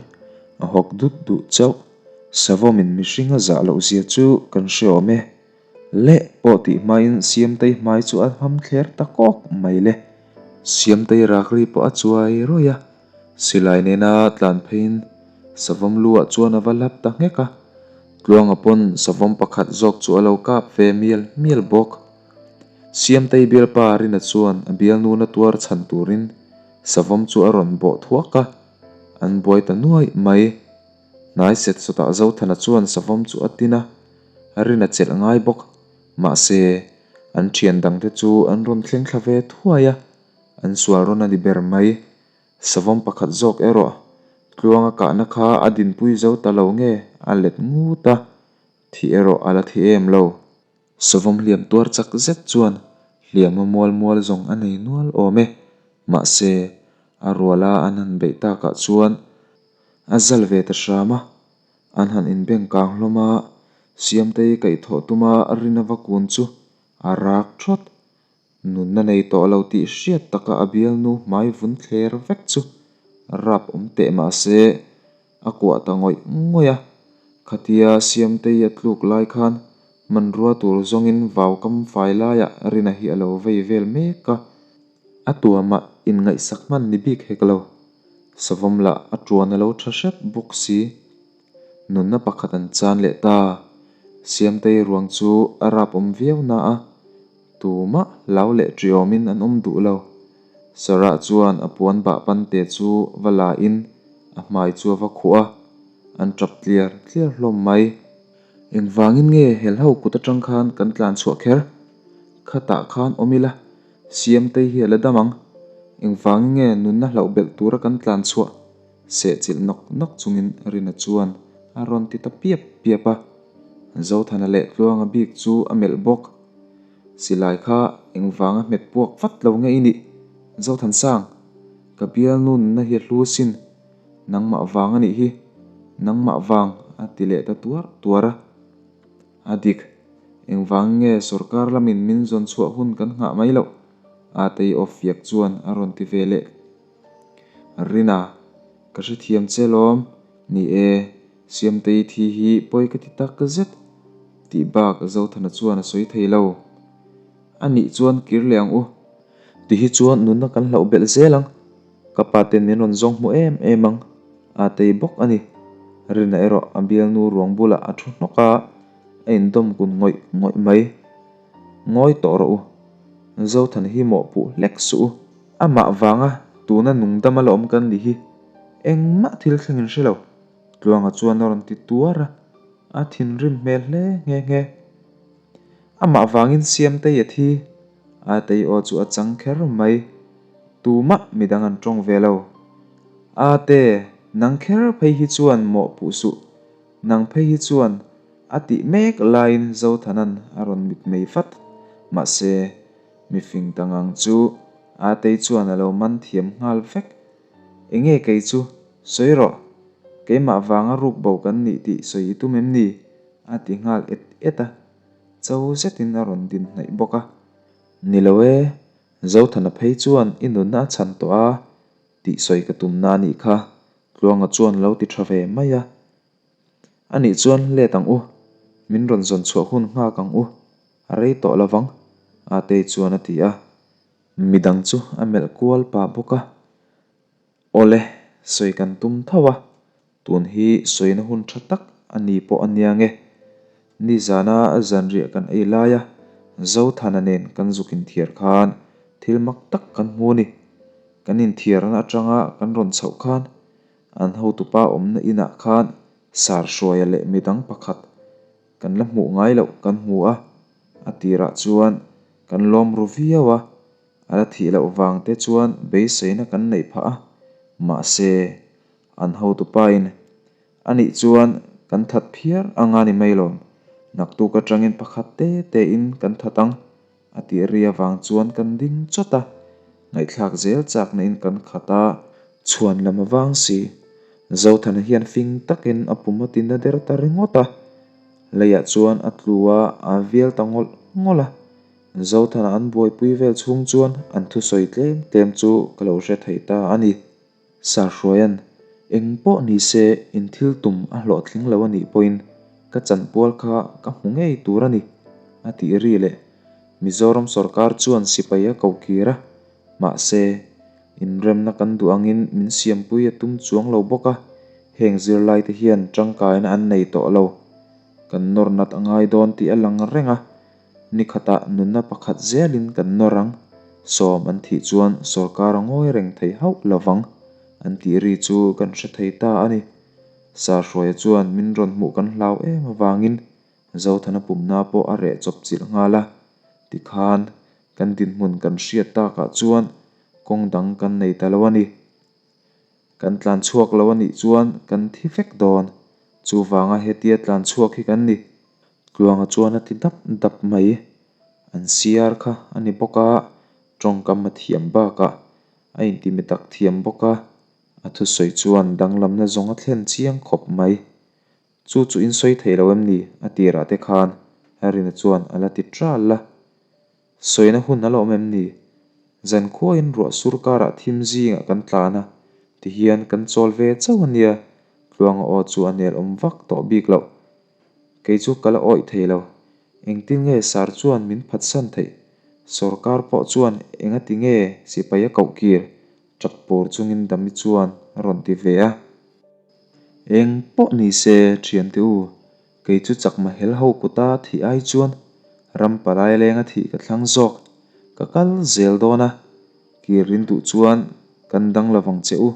a hawk dut duh chauh. Savawmin mihring a zah loh zia chu kan hre awm e. Leh pawh tih hmain Siamtei hmai chu a ham thler ta kawk mai le. Siamtei rak ri pawh a chuai rawih a, silai nena tlan pheiin savawm lu ah chuan a va lap ta nghek a. Tluanga pawn savawm pakhat zawk chu a lo kap ve mial mial bawk. Siamtei bialpa Rina chuan a bialnuna tuar chhan turin savawm chu a rawn bawh thuak a, an buai ta nuaih mai. Hnai set sawtah Zothana chuan savawm chu a tin a. A rin a chelh ngai bawk. Mahse, an thian dangte chu an rawn thleng thla ve thuai a, an sual rawn a ni ber mai. Savawm pakhat zawk erawh tluanga kahna kha a dinpui zo ta lo nge a let ngut a, thi erawh a la thi em lo. Savawm hliam tuar chak zet chuan hliam a mual mual zawng a nei nual awm e. Mahse, a ruala an han beih takah chuan a zal ve ta hram a. An han inbeng kang hlawm a, Siamtei kaihthawh tuma rin a va kun chu a rak thawt. Nunna nei tawh lo tih hriat taka a bialnu hmai vun thler vek chu rap awm teh mah se a kuah ta ngawih ngawih a. Khatia Siamtei a tluk lai khan hmanrua tur zawngin vau kam fai laiah Rina hi a lo vei vel mek a. A tuamah inngaihsak hman ni bik hek lo. Savawm lah a tuan a lo tha hrep bawk si. Nunna pakhat an chan leh ta. Siamtei ruang chu a rap awm viau na a, tumah hlau leh ṭiawmin an awm duh lo. Sarah chuan a puan bah pante chu va la in a hmai chu a va khuh a, an ṭap tliar tliar hlawm mai. Engvangin nge helho kut aṭang khan kan tlan chhuah kher? Khatah khan awm ila. Siamtei hi a la dam ang. Engvangin nge nunna hlauh belh tura kan tlan chhuah? Sehchilh nawk nawk chungin Rina chuan a rawn ti ta piap piap a. Zothana leh Tluanga bik chu a melh bawk. Silai kha engvanga hmet puak vat lo nge i nih? Zothansang, ka bialnu nunna hi a hlu sin. Nangmah vang a nih hi. Nangmah vang a ti leh ta tuar tuar a. A dik, engvang nge sorkar lamin min zawn chhuah hun kan nghah mai loh? Atei aw fiak chuan a rawn ti ve leh. Rina, ka hrethiam che lawm. Ni e, Siamtei thi hi pawi ka ti tak zet tih bak Zothana chuan a sawi thei lo. A nih chuan kir leh ang u. Ti hi chuan nunna kan hlauh belh zel ang. Ka pa ten min rawn zawng hmu em em ang, a tei bawk a ni. Rina erawh a bialnu ruang bulah a thu hnawk a, a indawm kun ngawih ngawih mai. Ngawi tawh rawh u, Zothan hi mawhpuh hlek suh u. Amah vanga tuna nungdam a la awm kan nih hi engmah thil thleng in hre lo, Tluanga chuan a rawn ti tuar a, a thinrim hmel hle nghe nghe. Amah vangin Siamtei a thi, a tei aw chu a chang kher mai. Tumah midang an tawng ve lo. Ate, nang kher phei hi chuan mawh puh suh. Nang phei hi chuan a tih mek laiin Zothanan a rawn mitmei vat. Mahse, mifing ta ngang chu Atei chuan a lo man thiam nghal vek. Enge kei chu, sawi rawh. Keimah vanga ruk bo kan nih tih sawi i tum em ni? A ti nghal et et a, cho zetin a rawn din hnaih bawk a. Ni lo e, Zothana phei chuan i nunna a chhan tawh a tih sawi ka tumna a nih kha, Tluanga chuan lo ti tha ve mai a. A nih chuan let ang u, min rawn zawn chhuah hun nghak ang u, a rei tawh lo vang, Atei chuan a ti a. Midang chu a melh kual pah bawk a. Awle, sawi kan tum tho a, tun hi sawina hun tha tak a ni pawh a nia nge. Nizana zanriah kan ei laia Zothana nen kan zuk inthiar khan thil mak tak kan hmu a ni. Kan inthiarna atanga kan rawn chhoh khan an hotupa awmna inah khan Sarhruaia leh midang pakhat kan la hmuh ngai loh kan hmu a, a tirah chuan kan lawm ru viau a. A la thih loh vang te chuan beiseina kan neih phah a, mahse, an hotupain a nih chuan kan that phiar anga ni mai lawm, naktuk atangin pakhat te tein kan that ang a tih ri avang chuan kan ding chawt a, ngaihthlak zel chakna in kan khat a. Chhuan lam avang si, Zothana hian fing takin a pum a tina der ta ringawt a, leiah chuan a tlu a, a vial ta ngawlh ngawlh a. Zothana an buaipui vel chhung chuan an thusawi tlem tlem chu ka lo hre thei ta a ni. Sarhruaia'n, Eng pawh ni se in thil tum a hlawhtling lo a nih pawhin ka chanpual kha ka hmu ngei tur a ni, a tih ri leh Mizoram sawrkar chuan sipai a ko kir a, mahse, inremna kan duh angin min siampui a tum chuang lo bawk a, heng zirlaite hian tangkaina an nei tawh lo. Kan nawr nat a ngai dawn tih a lang reng a. Ni khatah nunna pakhat zelin kan nawr ang, sawm an thih chuan sawrkar a ngawi reng thei hauh lo vang, an tih ri chu kan hre thei ta a ni. Sarhruaia chuan min rawn hmuh kan hlau em avangin Zothana pumna pawh a reh chawp chilh nghal a, tikhan kan dinhmun kan hriat takah chuan kawng dang kan nei ta lo a ni. Kan tlan chhuak lo a nih chuan kan thi vek dawn, chuvanga hetia tlan chhuak hi kan ni. Tluanga chuan a ti dap dap mai. An siar kha a ni bawk a, tawngkam a thiam bakah a intimi tak thiam bawk a, a thusawi chuan danglamna zawng a thlen chiang khawp mai. Chu chu in sawi thei lo em ni? A tirah te khan Rina chuan a la ti ṭal a. Sawina hun a la awm em ni? Zankhuain ruah sur karah thim zingah kan tlan a, tihian kan chawl ve chauh a nia, Tluanga aw chu a nel awm vak tawh bik loh. Kei chu ka la awih thei lo. Engtin nge sar chuan min phatsan theih? Sawrkar pawh chuan engati nge sipai a koh kir? Tap pur chungin Dami chuan a rawn ti ve a. Eng pawh ni se thiante u, kei chu chakma hel ho kuta thih ai chuan ram palai lenga thih ka thlang zawk. Ka kal zel dawn a, kir rin duh chuan kan dang lovang che u.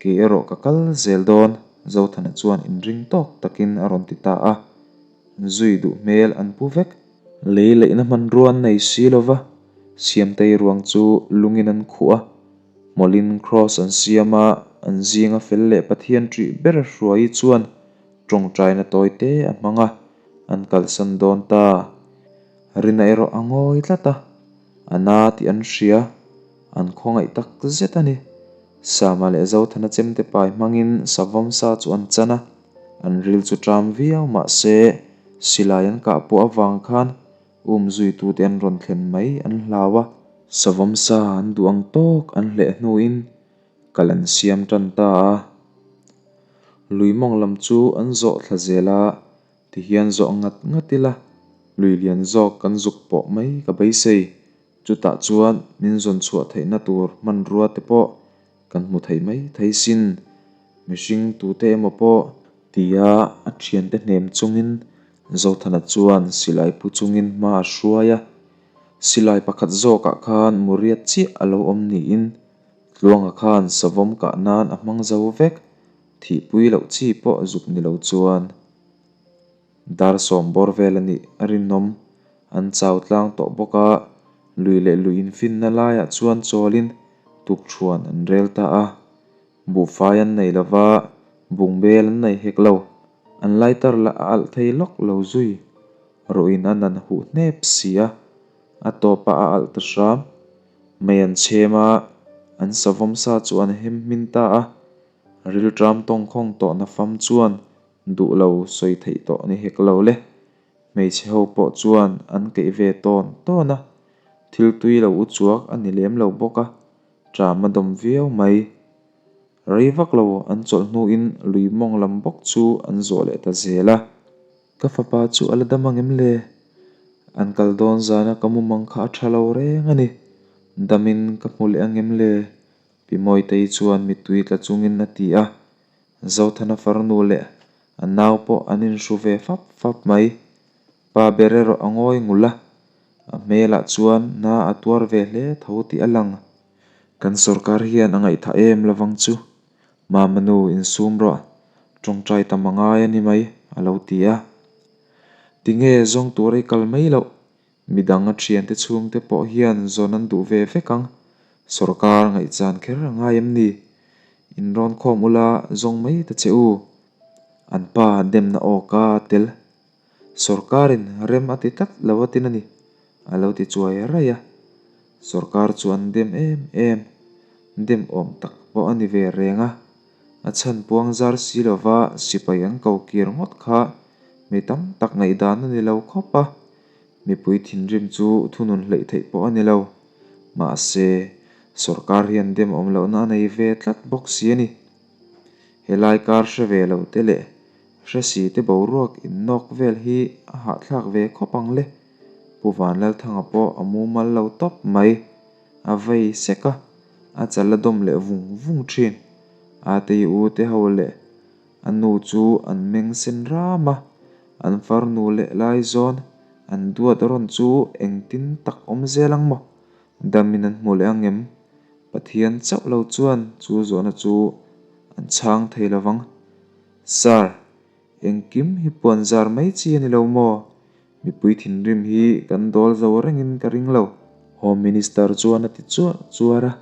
Kei erawh ka kal zel dawn, Zothana chuan inring tawk takin a rawn ti ta a. Zui duh hmel an pu vek. Lei leihna hmanrua an nei si lo va, Siamtei ruang chu lungin an khuh a, hmawlin kraws an siam a, an zinga fel leh Pathian ṭih ber Hruaii chuan ṭawngṭaina tawi te a hmang a, an kalsan dawn ta. Rina erawh a ngawi tlat a, a na tih an hria, an khawngaih tak zet a ni. Sama leh Zothana chemte pai hmangin savawm sa chu an chan a, an ril chu ṭam viau mah se silai an kah pawh avang khan um zuitute an rawn thlen mai an hlau a. Savawm sa an duh ang tawk an hleh hnuin kal an siam tan ta a. Lui mawng lam chu an zawh thla zel a, tihian zawh ngat ngat ila lui lian zawk kan zuk pawh mai ka beisei. Chutah chuan min zawn chhuah theihna tur hmanrua te pawh kan hmu thei mai thei sin. Mihring tute emaw pawh tia a thiante hnem chungin Zothana chuan silai pu chungin hma a hruai a. Silai pakhat zawkah khan Muriat chiah a lo awm niin Tluanga khan savawm kah nan a hmang zo vek, thihpui loh chi pawh zuk ni lo chuan. Dar sawm bawr vel a nih a rinawm. An chau tlang tawh bawk a, lui leh lui infinna laiah chuan chawlin tukṭhuan an rel ta a. Buhfai an nei lo va, bungbel an nei hek lo. An lighter lah a alh thei lawk lo zui. Ruhin a nan huh hnep si a, a tawpah a alh ta hram. Mei an chhem a, an savawm sa chu an hem hmin ta a. Rilṭam tawngkhawng tawhna fam chuan Duh lo sawi theih tawh ni hek lo le. Hmeichhe ho pawh chuan an keih ve tawn tawn a. Thil tui lo uchuak a ni lem lo bawk a, ṭam a dawm viau mai. Rei vak lo an chawlh hnuin lui mawng lam bawk chu an zawh leh ta zel a. Ka fapa chu a la dam ang em le? An kal dawn zana ka mumang kha a ṭha lo reng a ni. Damin ka hmu leh ang em le? Pi Mawitei chuan mittui tla chungin a ti a. Zothana farnu leh a nau pawh an inhru ve fap fap mai. Pa ber erawh a ngawi ngul a, a hmelah chuan na a tuar ve hle tho tih a lang. Kan sawrkar hian a ngaihthah em lovang chu, Mama nu insum rawh, tawngtai tam a ngai a ni mai, a lo ti a. Tinge zawng tur ei kal mai loh, midang a thiante chhungte pawh hian zawn an duh ve vek ang, sawrkar ngaihchan kher a ngai em ni? Inrawn khawm ula zawng mai ta che u, an pa demna awka tel. Sawrkarin rem a ti tlat lo a tin a ni, a lo ti chuai raih a. Sawrkar chu an dem em em, dem awm tak pawh a ni ve reng a. A chhan puang zar si lova sipai an ko kir ngawt kha mi tam tak ngaihdan a ni lo khawp a. Mipui thinrim chu thunun hleih theih pawh a ni lo. Mahse, sawrkar hian dem awm lohna a nei ve tlat bawk si a ni. Helai kar hre ve lo te leh Hresi te boruak innawk vel hi a hahthlak ve khawp ang le. Pu Vanlalthanga pawh a mumal lo tawp mai. A vei sek a, a chal a dawm leh vung vung thin. Atei u te ho leh a nu chu an meng sen ram a, an farnu leh lai zawn an duat rawn chu engtin tak awm zel ang maw? Damin an hmu leh ang em? Pathian chauh lo chuan chu zawhna chu an chhang thei lovang. Sir, engkim hi puan zar mai chi a ni lo maw? Mipui thinrim hi kan dawl zo rengin ka ring lo. Home Minister chuan a ti chuar chuar a.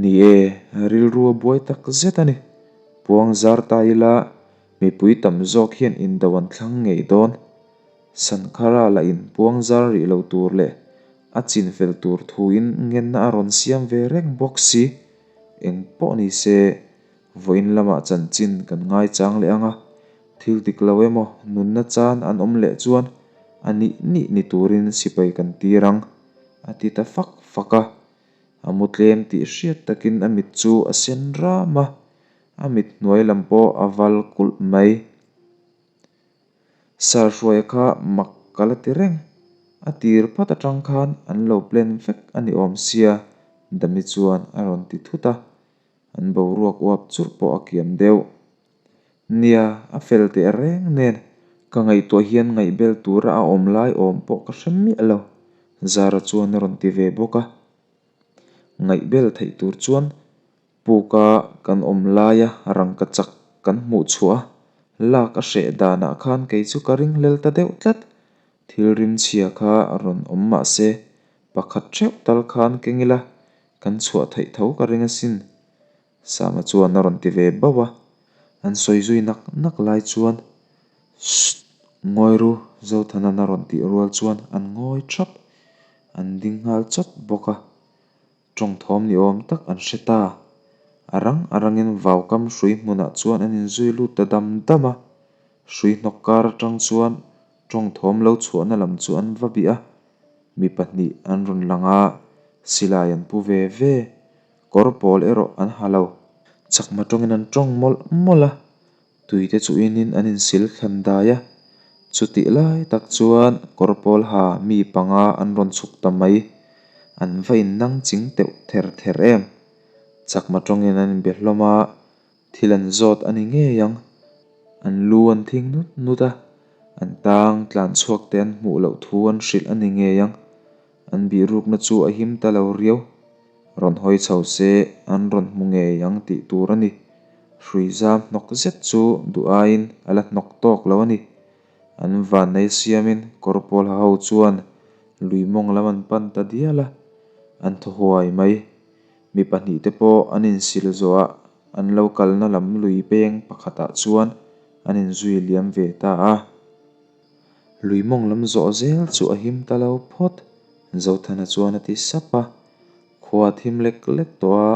Ni e, rilru a buai tak zet a ni. Puang zar ta ila mipui tam zawk hian indo an thlang ngei dawn. Sankhara lah in puang zar rih lo tur leh a chinfel tur thuin ngenna a rawn siam ve reng bawk si. Eng pawh ni se, Vawiin lamah chanchin kan ngaichang leh ang a, thil dik lo emaw nunna chan an awm leh chuan a nih nih ni turin sipai kan tir ang, a ti ta fak fak a. A mu tlem tih hriat takin a mit chu a sen ram a, a mit hnuai lam pawh a val kulh mai. Sarhruaia kha mak ka la ti reng, a tir phawt atang khan an lo plan vek a ni awm sia, Dami chuan a rawn ti thut a. An boruak uap churh pawh a kiam deuh. Nia, a fel teh reng nen, ka ngaihtuah hian ngaihbel tura a awm lai awm pawh ka hre miah lo, Zara chuan a rawn ti ve bawk a. Ngaihbel theih tur chuan puka kan awm laia rangka chak kan hmuh chhuah a, lak a hreh danah khan kei chu ka ringhlel ta deuh tlat. Thil rimchhia kha rawn awm mah se, pakhat theuh tal khan keng ila Kan chhuah theih tho ka ring asin, Sama chuan a rawn ti ve bauh a. An sawi zui nak nak lai chuan, Sst! Ngawi ru, Zothanan a rawn tih rual chuan an ngawi thap. An ding nghal chawt bawk a. Tawng thawm ni awm tak an hre ta. A rang a rangin vaukam hrui hmunah chuan an inzui lut ta dam dam a. Hrui hnawk kar atang chuan tawng thawm lo chhuahna lam chu an va bih a. Mi pahnih an rawn lang a, silai an pu ve ve. Kawr pawl erawh an ha lo. Chakma tawngin an tawng mawlh mawlh a, tuite chu inin an insil thlan dai a. Chutih lai tak chuan kawr pawl ha mi panga an rawn chhuk ta mai. An va innang ching teuh ther ther em. Chakma tawngin an inbe hlawm a, Thil an zawt a ni ngei ang. An lu an thing nut nut a, an tang tlan chhuak te an hmuh loh thu an hrilh a ni ngei ang. An bihrukna chu a him ta lo riau. Rawn hawi chho se an rawn hmu ngei ang tih tur a ni. Hrui zam hnawk zet chu duh aiin a la hnawk tawk lo a ni. An vannei siamin kawr pawl ha ho chuan lui mawng lam an pan ta dial a, an thaw huai mai. Mi pahnihte pawh an insil zawhah an lo kalna lam lui peng pakhatah chuan an inzui liam ve ta a. Lui mawng lam zawh zel chu a him ta lo phawt, Zothana chuan a ti sap a. Khua thim lek lek tawh a,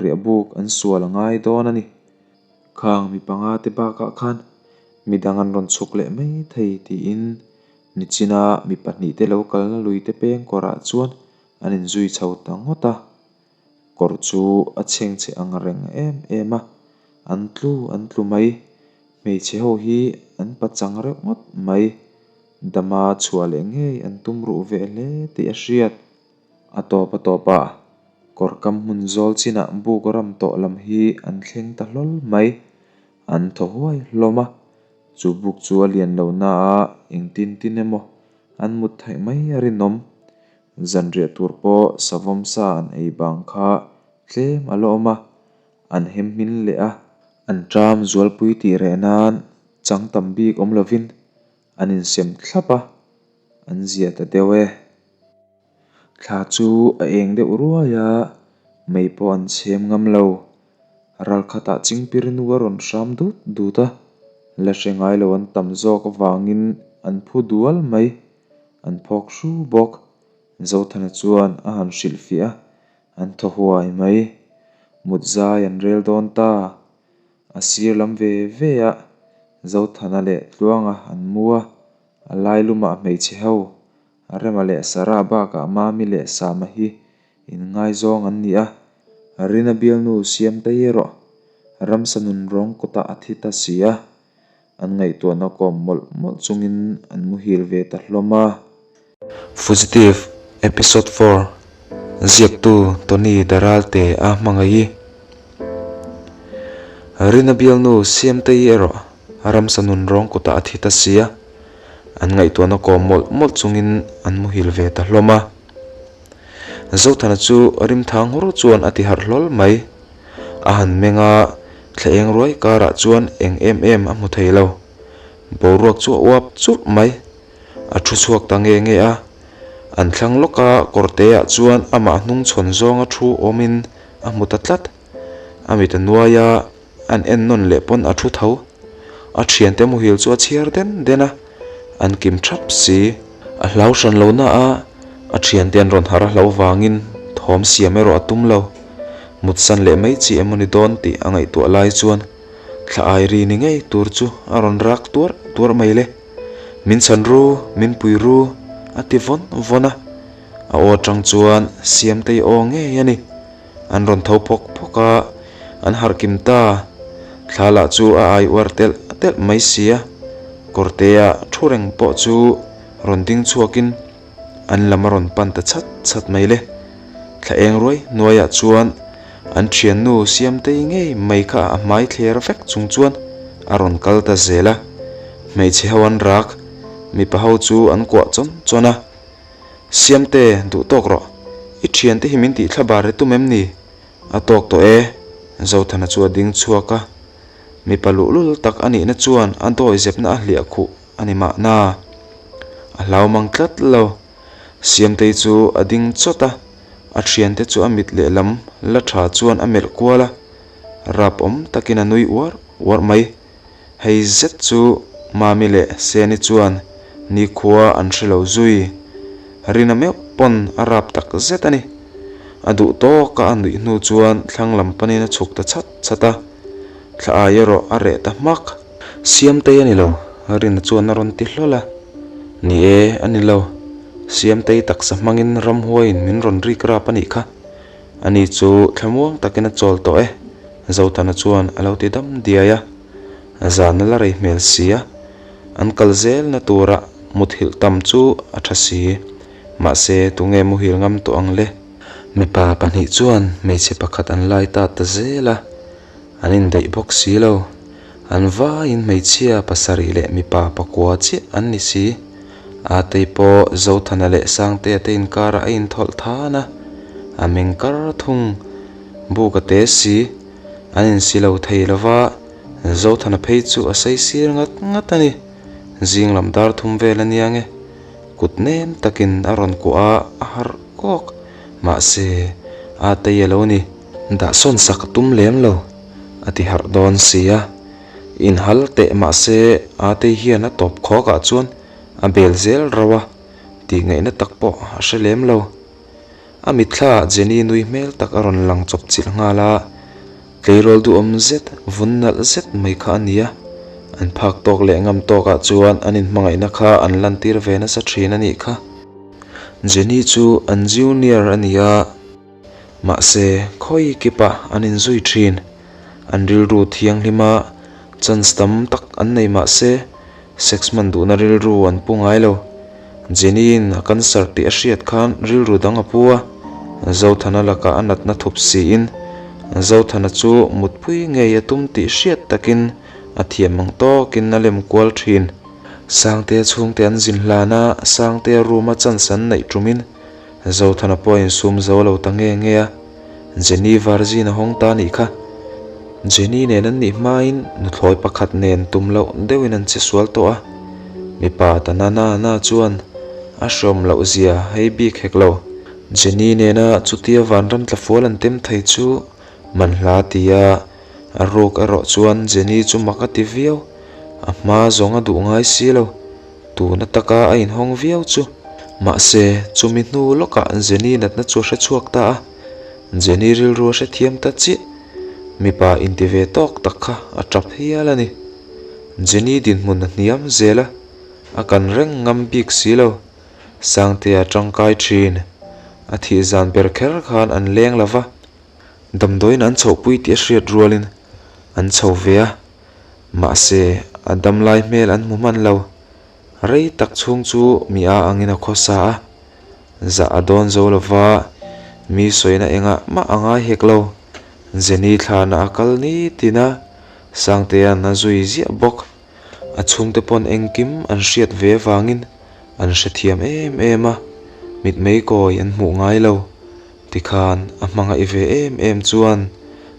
riahbuk an sual a ngai dawn a ni. Khang mi panga te bakah khan midang an rawn chhuk leh mai thei tiin. Nichina mi pahnihte lo kalna luite peng kawrah chuan an inzui chho ta ngawt a. Kawr chu a chhengchhe ang reng em em a, an tlu an tlu mai. Hmeichhe ho hi an pachang reuh ngawt mai. Dama chhuah leh ngei an tum ruh ve hle tih a hriat. A tawp a tawpah kawr kam hmun zawl chinah buk ram tawh lam hi an thleng ta hlawl mai. An thaw huai hlawm a, chu buk chu a lian lo na a, engtin tin emaw an mut theih mai a rinawm. Zanriah tur pawh savawm sa an ei bang kha tlem a la awm a, an hem hmin leh a. An ṭam zualpui tih reh nan chang tam bik awm lovin an insem thlap a, an zia ta deuh e. Thla chu a eng deuh ruai a, mei pawh an chhem ngam lo. Ralkhatah chingpirnu a rawn hram dut dut a, la hre ngai lo an tam zawk avangin an phu dual mai. An phawk hru bawk. Zothana chuan a han hrilhfiah a, an thaw huai mai. Mut zai an rel dawn ta. A sir lam ve ve a, Zothana leh Tluanga an mu a, a lai lumah hmeichhe ho Rema leh Sarah bakah Mami leh Sama hi inngaizawng an ni a, Rina bialnu Siamtei erawh ramsa nun rawng kutah a thi ta si a, an ngaihtuahna kawm mawlh mawlh chungin an muhil ve ta hlawm a. Fugitive Episode 4 Ziaktu Tony Daralte a hmangaih i. Rina bialnu Siamtei erawh ramsa nun rawng kutah a thi ta si a, An ngaihtuahna kawm mawlh mawlh chungin an muhil ve ta hlawm a. Zothana chu rimthang hur chuan a ti harh hlawl mai. A han meng a, thla eng ruai karah chuan eng em em a hmu thei lo. Boruak chu a uap churh mai. A thu chhuak ta nge nge a. An thlang lawka kawrteah chuan amah hnung chhawn zawnga thu awmin a hmu ta tlat. A mit a nuai a, an en nawn leh pawn a thu tho. A thiante muhil chu a chhiar den den a, an kim thap si. A hlau hran lo na a, a thiante an rawn harh a hlo vangin thawm siam erawh a tum lo. Mutsan leh mai chi emaw ni dawn tih a ngaihtuah lai chuan thla ai ri ni ngei tur chu a rawn rak tuarh tuarh mai le. Min chhan ru, min pui ru, a ti vawn vawn a. A aw atang chuan Siamtei aw ngei a ni. An rawn tho phawk phawk a, an harh kim ta. Thla lah chu a ai uar telh telh mai si a, kawrtea thu reng pawh chu rawn ding chhuakin an lam a rawn pan ta chhat chhat mai le. Thla eng ruai hnuaiah chuan an thiannu Siamtei ngei mai kha a hmai thler vek chung chuan a rawn kal ta zel a, hmeichhe ho an rak, mipa ho chu an kuah chawn chawn a. Siamte, duh tawk rawh. I thiante hi min tih thla bar e tum em ni? A tawk tawh e. Zothana chu a ding chhuak a. Mipa luhlul tak a nihna chuan a dawi zepna a hliah khuh a ni mahna. A hlau mang tlat lo. Siamtei chu a ding chawt a, a thiante chu a mit lehlam la tha chuan a melh kual a. Rap awm takin a nui uar uar mai. Hei zet chu Mami leh Seni chuan nikhua an hre lo zui. Rina meuh pawn a rap tak zet a ni. A duh tawka a nuih hnu chuan thlang lam panin a chhuk ta chhat chhat a. Thla ai erawh a reh ta hmak. Siamtei a ni lo, Rina chuan a rawn ti hlawl a. Ni e, a ni lo. Siamtei taksa hmangin ramhuaiin min rawn rik rap a nih kha. Ani chu thlamuang takin a chawl tawh e, Zothana chuan a lo ti dam diai a. Zan a la rei hmel si a, an kal zelna tura muthilh tam chu a tha si. Mahse, tunge muhil ngam tawh ang le? Mipa pahnih chuan hmeichhe pakhat an lai ta ta zel a, an indaih bawk si lo. An vaiin hmeichhia pasarih leh mipa pakua chiah an ni si. Atei pawh Zothana leh Sangtea te inkarah a inthawlh than a, a meng kar thung. Buk a te si, an insi lo thei lo va, Zothana phei chu a sei sir ngat ngat a ni. Zing lam dar thum vel a nia nge, kut nem takin a rawn kuah a, a harh kawk. Mahse, Atei a lo ni. Dahsawn sak a tum lem lo. A ti harh dawn si a, inhal teh mahse Atei hian a tawp khawkah chuan a bel zel rauh a, tih ngaihna tak pawh a hre lem lo. A mitthlaah Jenny nui hmel tak a rawn lang chawp chilh nghal a, tleirawl duhawm zet, vun nalh zet mai kha a ni a. An phak tawk leh ngam tawkah chuan an inhmangaihna kha an lantir ve nasa thin a nih kha. Jenny chu an junior a ni a, mahse khawi kipah an inzui thin. An rilru thianghlima chance tam tak an nei mahse sex hman duhna rilru an pu ngai lo. Jenny-in a cancer tih a hriat khan rilru dang a pu a, Zothana lakah a natna thup siin Zothana chu mutpui ngei a tum tih hriat takin a thiam ang tawkin a lem kual thin. Sangtea chhungte an zin hlan a, Sangtea room a chance an neih tumin Zothana pawh a insum zo lo ta nge nge a, Jenny Virgin a hawng ta anih kha. Jenny nen an nih hmain nuthlawi pakhat nen tum loh deuhin an che sual tawh a, mipa ta na na na chuan a hreawm loh zia hei bik hek lo. Jenny nena chutia vanram tlafual an tem thei chu man hla ti a, a ruk erawh chuan Jenny chu mak a ti viau, a hma zawng a duh ngai si lo. Tuna taka a inhawng viau chu. Mahse, chumi hnu lawkah Jenny natna chu a hre chhuak ta a. Jenny rilru a hrethiam ta chiah. Mipa inti ve tawk tak kha a tap hial a ni. Jenny dinhmun a hniam zel a, a kan reng ngam bik si lo. Sangtea tangkai thin. A thih zan ber kher khan an leng lo va. Damdawiin an chhohpui tih a hriat rualin an chho ve a. Mahse, a damlai hmel an hmu hman lo. Rei tak chhung chu mi a angin a khawsa a, zah a dawn zo lo va, mi sawina engah mah a ngai hek lo. Jenny thlana a kal ni tin a, Sangtea'n a zui ziah bawk. A chhungte pawn engkim an hriat ve vangin an hrethiam em em a, mitmei kawi an hmuh ngai lo. Tikhan a hmangaih ve em em chuan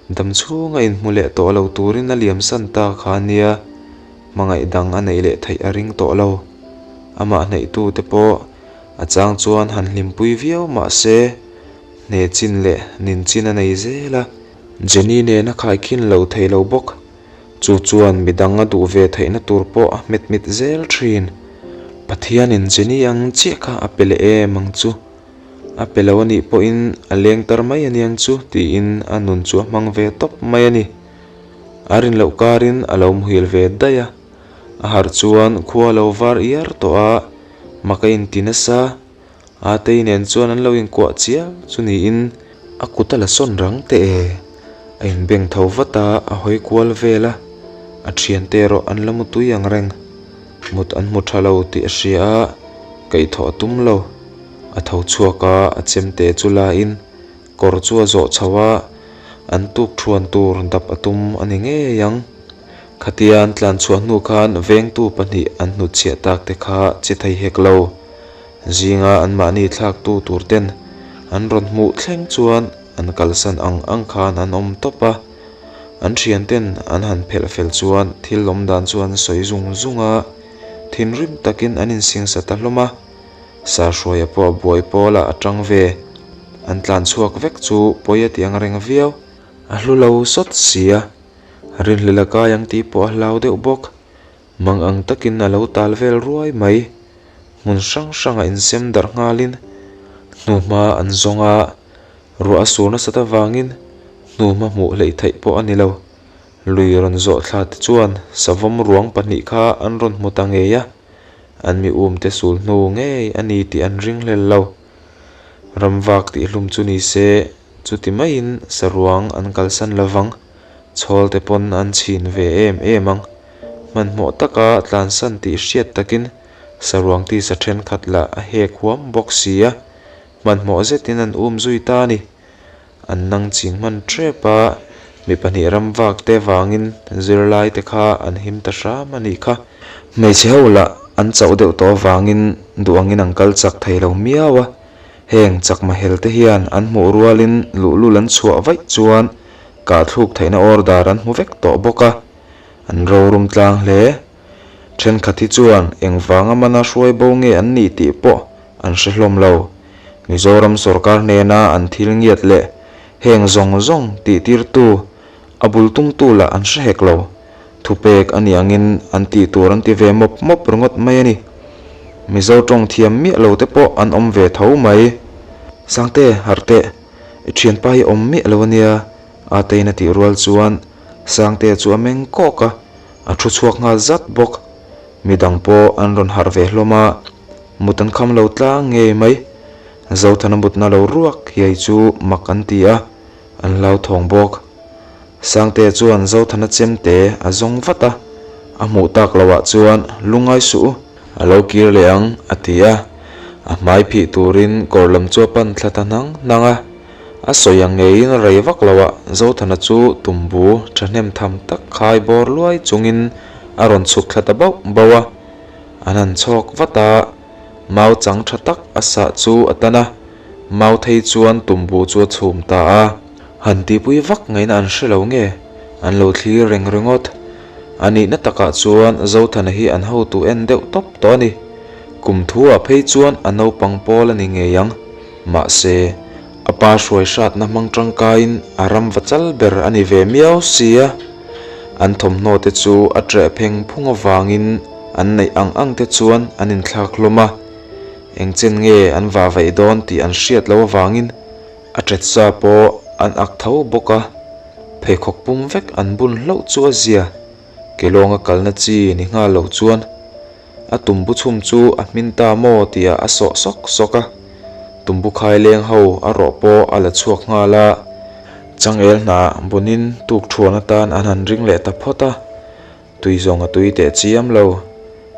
dam chhunga inhmu leh tawh lo turin a liamsan ta kha a nia, hmangaih dang a neih leh theih a ring tawh lo. Amah hneihtute pawh a chang chuan han hlimpui viau mah se hne chin leh nin chin a nei zel a. Jenny nen a khaikhin lo thei lo bawk. Chu chuan midang a duh ve theihna tur pawh a hmet mit zel thin. Pathianin Jenny ang chiah kha a pe leh em ang chu. A pe lo a nih pawhin a leng tar mai a niang chu tiin a nun chu a hmang ve tawp mai a ni. A rin loh karin a lo muhil ve daih a, a harh chuan khua a lo var iar tawh a, mak a inti nasa. Atei nen chuan an lo inkuah chial chu niin a kut a la sawn rang teh e. A inbeng tho vat a, a hawi kual vel a, a thiante erawh an la mutui ang reng. Mut an hmu tha lo tih a hria a, kaihthawh a tum lo. A tho chhuak a, a chemte chu la in kawr chu a zawh chho a, an tuk thuan tur dap a tum a ni ngei ang. Khatia an tlan chhuah hnu khan vengtu pahnih an hnutchhiah tak te kha che thei hek lo. Zinga anmahni thlaktu tur ten an rawn hmuh thleng chuan an kalsan ang ang khan an awm tawp a. An thian ten an han phelh fel chuan thil awm dan chu an sawi zung zung a, thinrim takin an insingsa ta hlawm a. Sahruaia pawh a buai pawlah a tang ve. An tlan chhuak vek chu pawi a ti ang reng viau. A hlu lo sawt si a, rinhlelh a kai ang tih pawh a hlau deuh bawk. Mang ang takin a lo tal vel ruai mai. Hmun hrang hrangah insem darh nghalin hnuhma an zawng a, ruah a sur nasat avangin hnuhma hmuh hleih theih pawh a ni lo. Lui rawn zawh thla te chuan savawm ruang pahnih kha an rawn hmu ta ngei a. An mi umte sul hnu ngei a ni tih an ring hlel lo. Ramvak tihhlum chu ni se, chuti maiin saruang an kalsan lovang. Chhawlte pawn an chhin ve em em ang. Hmanhmawh taka tlansan tih hriat takin saruang tisa thenkhat lah a hek huam bawk si a, hmanhmawh zetin an um zui ta a ni. An nang ching hman tep a, mi pahnih ram vak te vangin zirlai te kha an him ta hram a nih kha. Hmeichhe ho lah an chauh deuh tawh avangin duh angin an kal chak thei lo miau a, heng chakma hel te hian an hmuh rualin luhlul an chhuah vaih chuan kahthluk theihna order an hmu vek tawh bawk a, an rorum tlang hle. Thenkhat hi chuan engvanga mana hruai bo nge an nih tih pawh an hre hlawm lo. Mizoram sorkar hnena an thil ngiat leh heng zawng zawng tih tirtu, a bul tumtu lah an hre hek lo. Thupek a nih angin an tih tur an ti ve mawp mawp ringawt mai a ni. Mizo tawng thiam miah lo te pawh an awm ve tho mai. Sangte, harh teh, i thianpa hi awm miah lo a nia, Atein a tih rual chuan Sangtea chu a meng kawk a. A thu chhuak nghal zat bawk. Midang pawh an rawn harh ve hlawm a, mut an kham lo tlang ngei mai. Zothana mutna lo ruak hiai chu mak an ti a, an hlauthawng bawk. Sangtea chuan Zothana chemte a zawng vat a, a hmuh tak loh ah chuan lungngai suh u. A lo kir leh ang, a ti a. A hmai phih turin kawr lam chu a pan thla ta hnang hnang a. A sawi ang ngeiin rei vak lo ah Zothana chu tumbu thahnem tham tak khai bawr luai chungin a rawn chhuk thla ta bauh bauh a. An han chhawk vat a, mau chang tha tak a sah chu a tan a, mau thei chuan tumbu chu a chhum ta a. Han tihpui vak ngaihna an hre lo nge? An lo thlir reng ringawt. A nihna takah chuan Zothana hi an hotu en deuh tawp tawh a ni. Kum thuah phei chuan a naupang pawl a ni ngei ang. Mahse, a pa hruai hratna hmang tangkaiin a ram va chal ber a ni ve miau si a. An thawmhnaw te chu a ṭeh pheng phung avangin an neih ang ang te chuan an inthlak hlawm a. Engchen nge an vah vaih dawn tih an hriat loh avangin A ṭet sa pawh an ak tho bawk a, pheikhawk pum vek an bun hlauh chu a zia. Kelawnga kalna chi ni nghal lo chuan a tumbu chhum chu a hmin ta maw tihah a sawh sawk sawk a, tumbu khai leng ho a rawh pawh a la chhuak nghal a, changel hnah bunin tuk ṭhuan atan an han ring leh ta phawt a. Tui zawng a tui teh chiam lo,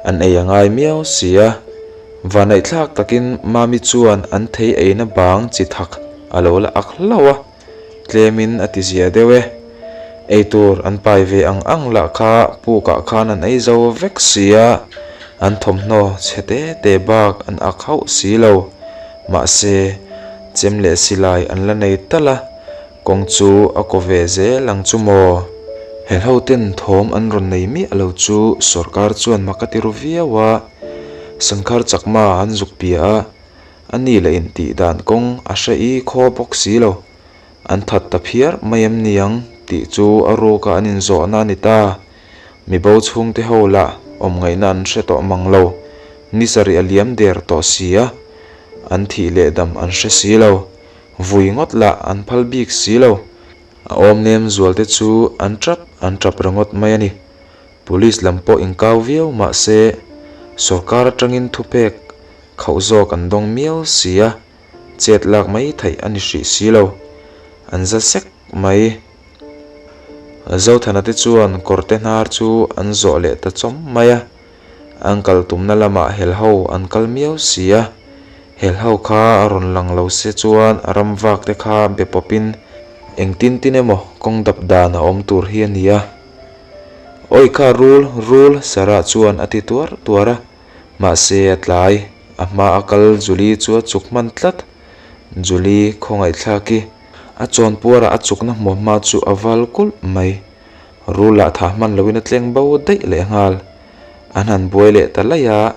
an ei a ngai miau si a. Vanaihthlak takin Mami chuan an thei eina bang chi thak a lo la ak hlauh a, tlemin a ti zia deuh e. Ei tur an pai ve ang ang lah kha pukah khan an ei zo vek si a, an thawmhnaw chhe te te bak an ak hauh si lo. Mahse, chem leh silai an la nei tal a. Kawng chu a kaw ve zel ang chu maw? Helho ten thawm an rawn nei miah lo chu sorkar chuan mak a ti ru viau a, Sankhar Chakma an zuk bia a, a ni leh intih dan kawng a hre i khaw bawk si lo. An that ta phiar mai em ni ang tih chu a ruka an inzawhna a ni ta. Mibo chhungte ho lah awm ngaihna an hre tawh mang lo, ni sarih a liam der tawh si a, an thih leh dam an hre si lo. Vui ngawt lah an phal bik si lo. A awm nem zual te chu an tap an tap ringawt mai a ni. Police lam pawh inkau viau mah se sorkar atangin thupek khauh zawk an dawng miau si a, chet lak mai theih a ni hrih si lo. An za sek mai. Zothana te chuan kawrte hnar chu an zawh leh ta chawm mai a. An kal tumna lamah helho an kal miau si a, helho kha a rawn lang lo se chuan a ram vak te kha be pawpin engtin tin emaw kawng dap dan a awm tur hi a ni a. Awi kha rul, rul, Sarah chuan a ti tuar tuar a, mahse a tlai, a hma a kal Julie chu a chuk hman tlat. Julie khawngaihthlaki a chawnpuarah a chukna hmuamhma chu a val kulh mai. Rul lah thah hman loin a tleng bo daih leh nghal. An han buai leh ta laih a,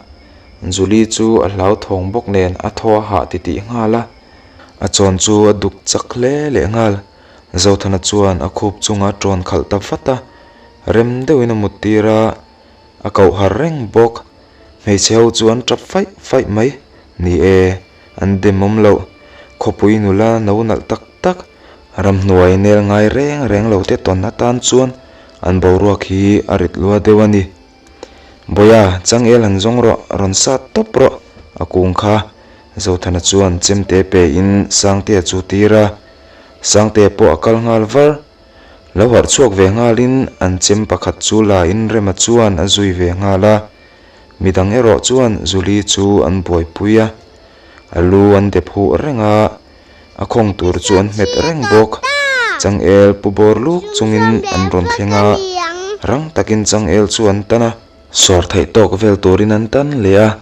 Julie chu a hlauthawng bawk nen a thaw a hah titih nghal a. A chawn chu a duk chak hle leh nghal. Zothana chuan a khup chunga tawn khalh ta vat a, rem deuhin a mut tir a, a koh har reng bawk. Hmeichhe ho chu an tap faih faih mai. Ni e, an demawm loh. Khawpui nula no nalh tak tak. Ramhnuai nel ngai reng reng lo te tawn atan chuan an boruak hi a rit lua deuh a ni. Bawia, changel han zawng rawh, rawn sat tawp rawh, a kung kha. Zothana chuan chemte pe in Sangtea chu tir a. Sangtea pawh a kal nghal var. Lo harh chhuak ve nghalin an chem pakhat chu la in Rema chuan a zui ve nghal a. Midang erawh chuan Julie chu an buaipui a. A lu an dep huh reng a. A khawng tur chu an hmet reng bawk. Changel pu bawr luk chungin an rawn thleng a, rang takin changel chu an tan a. Sawr theih tawk vel turin an tan leh a,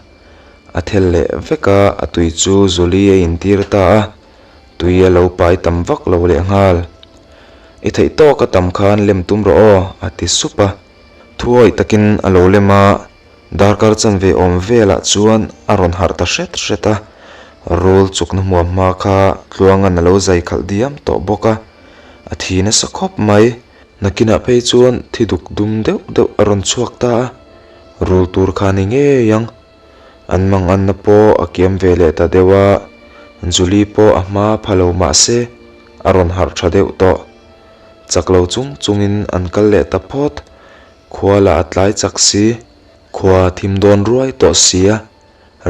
a thel leh vek a, a tui chu Julie a intir ta a, tui a lo pai tam vak lo leh nghal. I theih tawk a tam khan lem tum rawh aw, a ti sup a. Thuawih takin a lo lem a. Darkar chanve awm velah chuan a rawn harh ta hret hret a, rul chukna hmuam hma kha Tluanga'n a lo zai khalh diam tawh bawk a, a thi nasa khawp mai. Nakinah phei chuan thi duk dum deuh deuh a rawn chhuak ta a, rul tur kha ni ngei ang. An manganna pawh a kiam ve leh ta deuh a, Julie pawh a hma pha lo mah se a rawn harh tha deuh tawh. Chak lo chung chungin an kal leh ta phawt. Khua lah a tlai chak si, khua a thim dawn ruai tawh si a,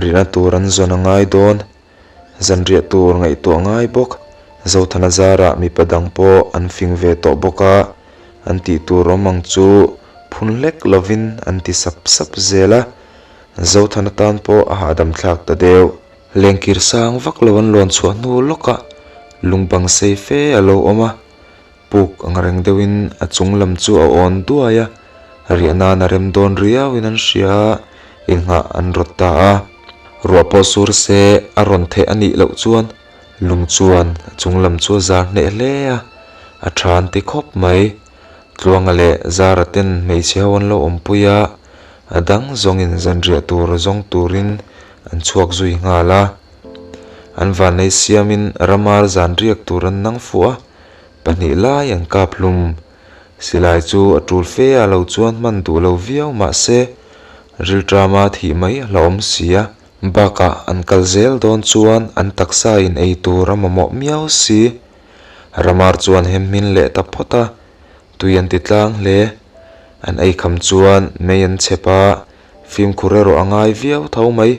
rihna tur an zawn a ngai dawn. Zanriah tur ngaihtuah ngai bawk. Zothana zarah mipa dang pawh an fing ve tawh bawk a, an tih tur awm ang chu phun hlek lovin an ti sap sap zel a, Zothana tan pawh a hahdam thlak ta deuh. Lengkir sang vak lo an lawn chhuah hnu lawkah lungbang sei fe a lo awm a, Puk ang reng deuhin a chung lam chu a awn duai a, riah nan a rem dawn riauin an hria a, innghah an rawt ta a. Ruah pawh sur se a rawn theh a nih loh chuan lung chuan a chung lam chu a zar hneh hle a, a tha an ti khawp mai. Tluanga leh Zara ten hmeichhe ho an lo awmpui a, a dang zawngin zanriah tur zawng turin an chhuak zui nghal a. An vannei siamin ramar zanriak tur an nang fuh a, Pahnih lai an kap hlum. Silai chu a tul fe a lo chuan hman duh lo viau mah se, rilṭama thih mai a hlauhawm si a. Bakah an kal zel dawn chuan an taksa in ei tur a mamawh miau si. Ramar chuan hem hmin leh ta phawt a, tui an ti tlang hle. An ei kham chuan mei an chhep a, fimkhur erawh a ngai viau tho mai.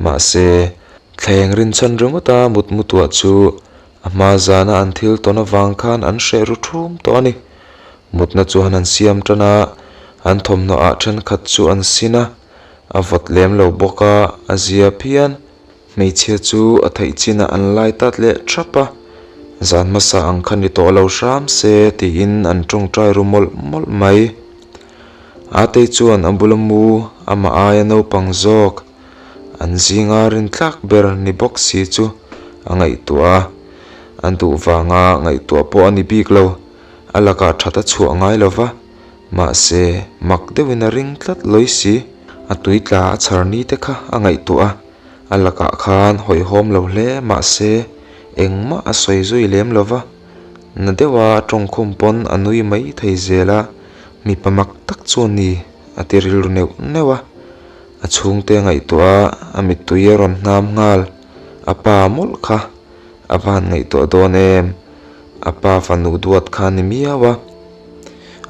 Mahse, thleng rinchhan ringawta mutmutuah chu a hma zana an thil tawn avang khan an hreh ru thum tawh a ni. Mutna chuan an siam tan a, an thawmhnaw ah thenkhat chu an sin a, a vawt lem lo bawk a, a zia phian. Hmeichhia chu a theih chinah an lai tat leh thap a, zan hmasa ang kha ni tawh lo hram se tiin an tawngtai ru mawlh mawlh mai. Atei chuan a bula mu amah aia naupang zawk An zinga rintlak ber ni bawk si chu a ngaihtuah a, a duh vanga ngaihtuah pawh a ni bik lo, a lakah that a chhuah ngai lo va, mahse mak deuhin a ring tlat lawi si. A tui tla a chhar ni te kha a ngaihtuah a, a lakah khan hawihhawm lo hle mahse engmah a sawi zui lem lo va, na deuha a tawngkhum pawn a nui mai thei zel a, mipa mak tak chu a ni a ti rilru neuh neuh a. A chhungte ngaihtuah a, a mittui a rawn hnam nghal. A pa mawlh kha a va han ngaihtuah dawn em? A pa fanu duat kha a ni miau a,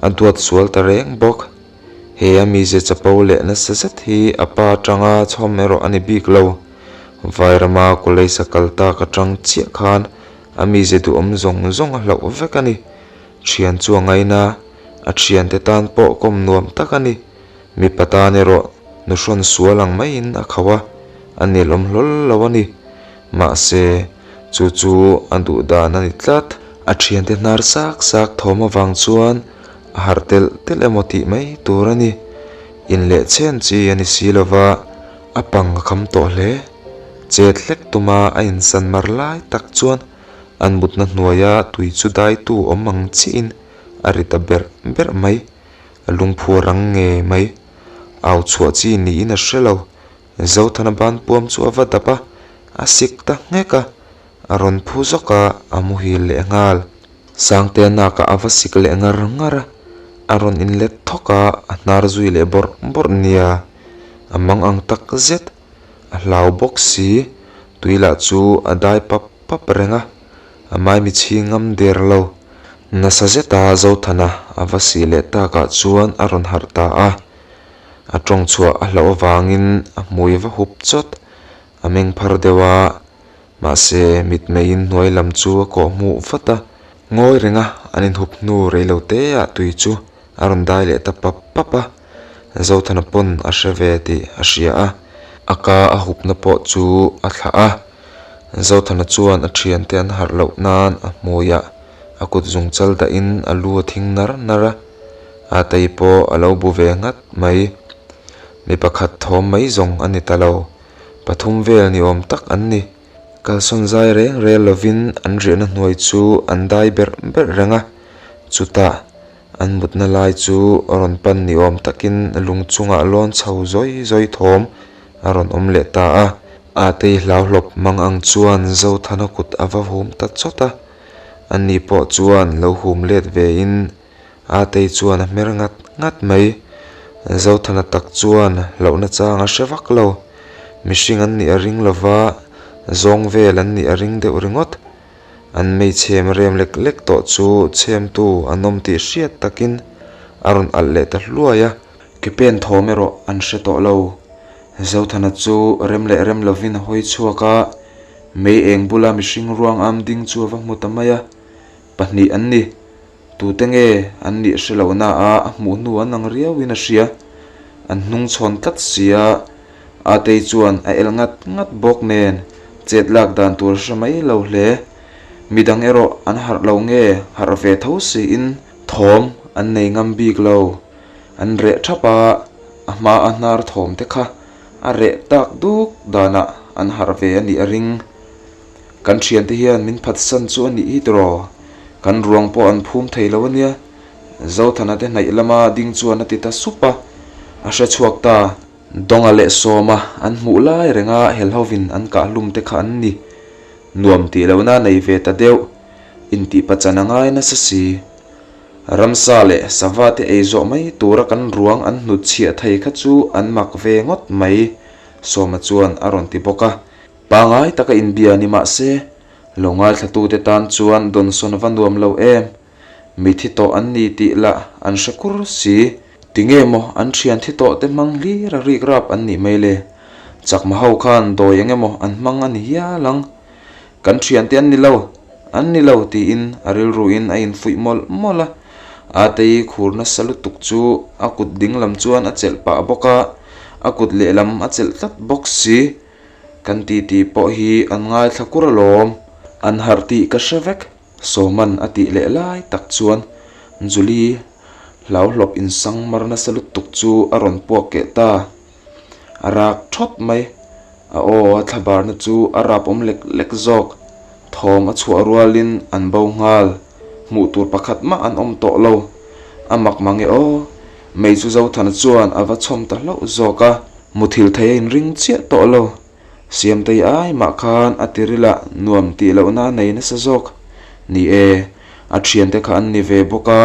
a duat sual ta reng bawk. He a mize chapo leh nasa zet hi a pa atanga chhawm erawh a ni bik lo. Vairama college a kal tak atang chiah khan a mize duhawm zawng zawng a hlauh vek a ni. Thian chu a ngaina, a thiante tan pawh kawm nuam tak a ni. Mipa tan erawh nuhrawn sual ang maiin a khauh a, a nelawm hlawl lo a ni. Mahse, chu chu a duh dan a ni tlat. A thiante hnar sak sak thawm avang chuan a harh telh telh emaw tih mai tur a ni. Inleh chhen chi a ni si lova, a pang a kham tawh hle. Chet hlek tuma a insan mar lai tak chuan an mutna hnuaia tui chu daitu awm ang chiahin a ri ta berh berh mai. A lungphu a rang ngei mai. Au chhuah chi niin a hre lo. Zothana ban puam chu a va dap a, a sik ta nghek a, a rawn phu zawk a, a muhil leh nghal. Sangtea nakah a va sik leh ngar ngar a, a rawn inlet thawk a, a hnar zui leh bawrh bawrh nia. A mang ang tak zet. A hlau bawk si. Tui lah chu a dai pap pap reng a, a maimichhi ngam der lo. Nasa zeta Zothana a va sih leh takah chuan a rawn harh ta a, a tawng chhuah a hlauh avangin a hmui va hup chawt, a meng phar deuh a, mahse mitmeiin hnuai lam chu a kawh hmuh vat a, ngawi renga an inhup hnu rei lo te ah tui chu a rawn dai leh ta pap pap a, Zothana pawn a hre ve tih a hria a, a ka a hupna pawh chu a thlah a. Zothana chuan a thiante an harh loh nan a hmuiah a kut zung chal dahin a lu a thing nar nar a, a tei pawh a lo bu ve nghat mai. Mi pakhat thawm mai zawng a ni ta lo, pathum vel ni awm tak an ni. Kalsawn zai reng rel lovin an riahna hnuai chu an dai berh berh reng a, chutah An mutna lai chu rawn pan ni awm takin lung chungah lawn chho zawi zawi thawm a rawn awm leh ta a. Atei hlauhlawp mang ang chuan Zothana kut a va hum ta chawt a, ani pawh chuan lo hum let vein Atei chuan a hmer ngat ngat mai. Zothana tak chuan hlauhna chang a hre vak lo, mihring an nih a ring lova, zawng vel an nih a ring deuh ringawt. An mei chhem rem lek lek tawh chu chhemtu an awm tih hriat takin A rawn alh leh ta hluai a. Ke pen thawm erawh an hre tawh lo. Zothana chu rem leh rem lovin a hawi chhuak a, mei eng bula mihring ruang am ding chu a va hmu ta mai a. Pahnih an ni. Tute nge an nih hre lo na a, a hmuh hnu an ang riauin a hria. An hnung chhawn tlat si a, Atei chuan a el ngat ngat bawk nen chet lak dan tur a hre mai lo hle. Midang erawh an harh lo nge harh ve tho siin thawm an nei ngam bik lo. An reh thap a, a hma a hnar thawm te kha a reh tak duk danah an harh ve a nih a ring. Kan thiante hian min phatsan chu a nih hi tiraw? Kan ruang pawh an phum thei lo a nia. Zothana te hnaih lama ding chuan a ti ta sup a, a hre chhuak ta. Dawnga leh Sawma an hmuh lai renga helhovin an kah hlum te kha an ni. Nuam tih lohna nei ve ta deuh, intih pachan a ngai nasa si. Ramsa leh sava te ei zawh mai tura kan ruang an hnut chhiah thei kha chu an mak ve ngawt mai, Sawma chuan a rawn ti bawk a. Pangai taka inbia ni mah se, lo ngaithlatute tan chuan dawnsawn va nuam lo em? Mi thi tawh an ni tih lah an hre kur si. Ti nge maw an thian thi tawh te hmang hlir a rik rap an nih mai le? Chakma ho khan dawi eng emaw an hmang a ni hial ang. Kan thiante an ni lo, an ni lo tiin a rilruin a infuih mawlh mawlh a. Atei khur nasa lutuk chu a kut dinglam chuan a chelh pah bawk a, a kut lehlam a chelh tlat bawk si. Kan titi pawh hi an ngaithla kur alawm. An harh tih ka hre vek. Sawman a tih leh lai tak chuan Julie hlauhlawp insang mar nasa lutuk chu a rawn puak keh ta. A rak thawt mai. A aw a thlabarna chu a rap awm lek lek zawk. Thawm a chhuah rualin an bo nghal. Hmuh tur pakhat mah an awm tawh lo. A mak mang e aw. Mei chu Zothana chuan a va chhawm ta hlauh zawk a. Muthil thei a inring chiah tawh lo. Siamtei ai mah khan a tiril ah nuam tih lohna a nei nasa zawk. Ni e, a thiante kha an ni ve bawk a,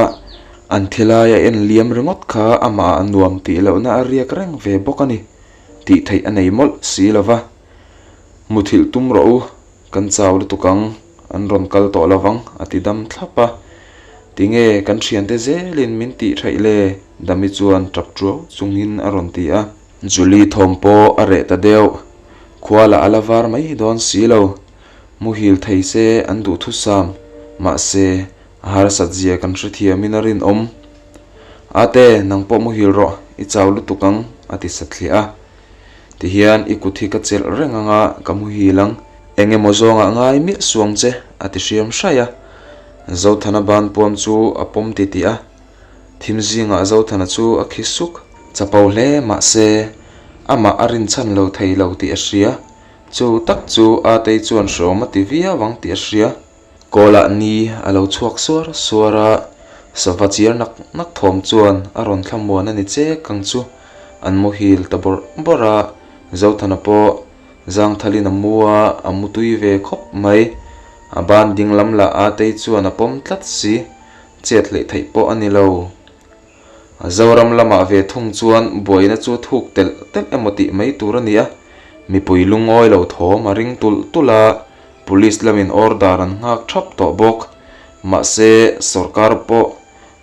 an thilai a en liam ringawt kha amah ah nuam tih lohna a riak reng ve bawk a ni tih theih a nei mawlh si lo va. Muthilh tum rawh u, kan chau lutuk ang, an rawn kal tawh lo vang a ti dam thlap a. Tinge kan thiante zelin min tih theih le? Dami chuan tap tuau chungin a rawn ti a. Julie thawm pawh a reh ta deuh. Khua lah a la var mai dawn si lo. Muhil thei se an duh thusam. Mahse, a harsat zia kan hrethiamin a rinawm. Ate, nang pawh muhil rawh, i chau lutuk ang, a ti sathliah a. Tihian i kut hi ka chelh reng anga ka muhil ang. Eng emaw zawngah ngai miah suang che, a ti hriam hraih a. Zothana ban puam chu a pawm titih a. Thim zingah Zothana chu a khi suk. Chapo hle mahse, amah a rinchhan lo thei lo tih a hria. Chu tak chu Atei chuan hreawm a ti viau ang tih a hria. Kawlah ni a lo chhuak suar suar a, sava chiar nak nak thawm chuan a rawn thlamuan a ni chek ang chu. An muhil ta bawrh bawrh a, Zothana pawh zangthalin a mu a, a mu tui ve khawp mai. A ban dinglam lah Atei chuan a pawm tlat si. Chet hleih theih pawh a ni lo. Zoram lamah ve thung chuan buaina chu thuk telh telh emaw tih mai tur a ni a, mipui lungawi lo thawm a ring tulh tulh a, Police lamin order an nghak thap tawh bawk. Mahse, sorkar pawh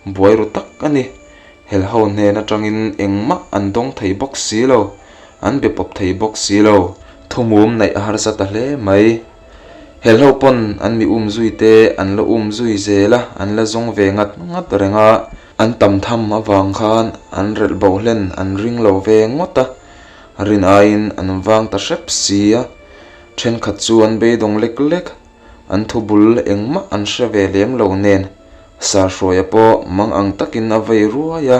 buai ru tak a ni. Helho hnen atangin engmah an dawng thei bawk si lo, an be pawp thei bawk si lo. Thumum neih a harsa ta hle mai. Helho pawn an mi um zui te an la um zui zel a, an la zawng ve ngat ngat reng a, an tam tham avang khan an relh bo hlen an ring lo ve ngawt a, rin aiin an vang ta hrep si a, thenkhat chu an beidawng lek lek, an thu bul engmah an hre ve lem lo nen, Sarhruaia pawh mang ang takin a vei ruai a,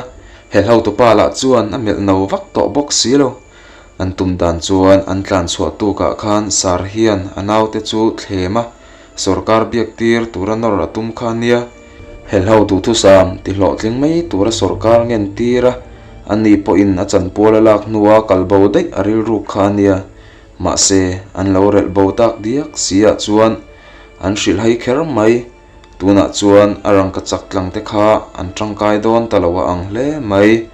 helho tupa lah chuan a melh no vak tawh bawk si lo. An tum dan chuan an tlan chhuah tukah khan Sar hian a naute chu thlem a, sawrkar biak tir tura nawr a tum kha nia. Helho duhthusam ti hlawhtling mai tura sawrkar ngen tir a, ani pawhin a chanpual a lak hnua kal bo daih a rilruk kha nia. Mahse, an lo relh bo tak diak si ah chuan an hrilhhai kher mai. Tunah chuan a rangka chak tlang te kha an tangkai dawn ta lo a ang hle mai.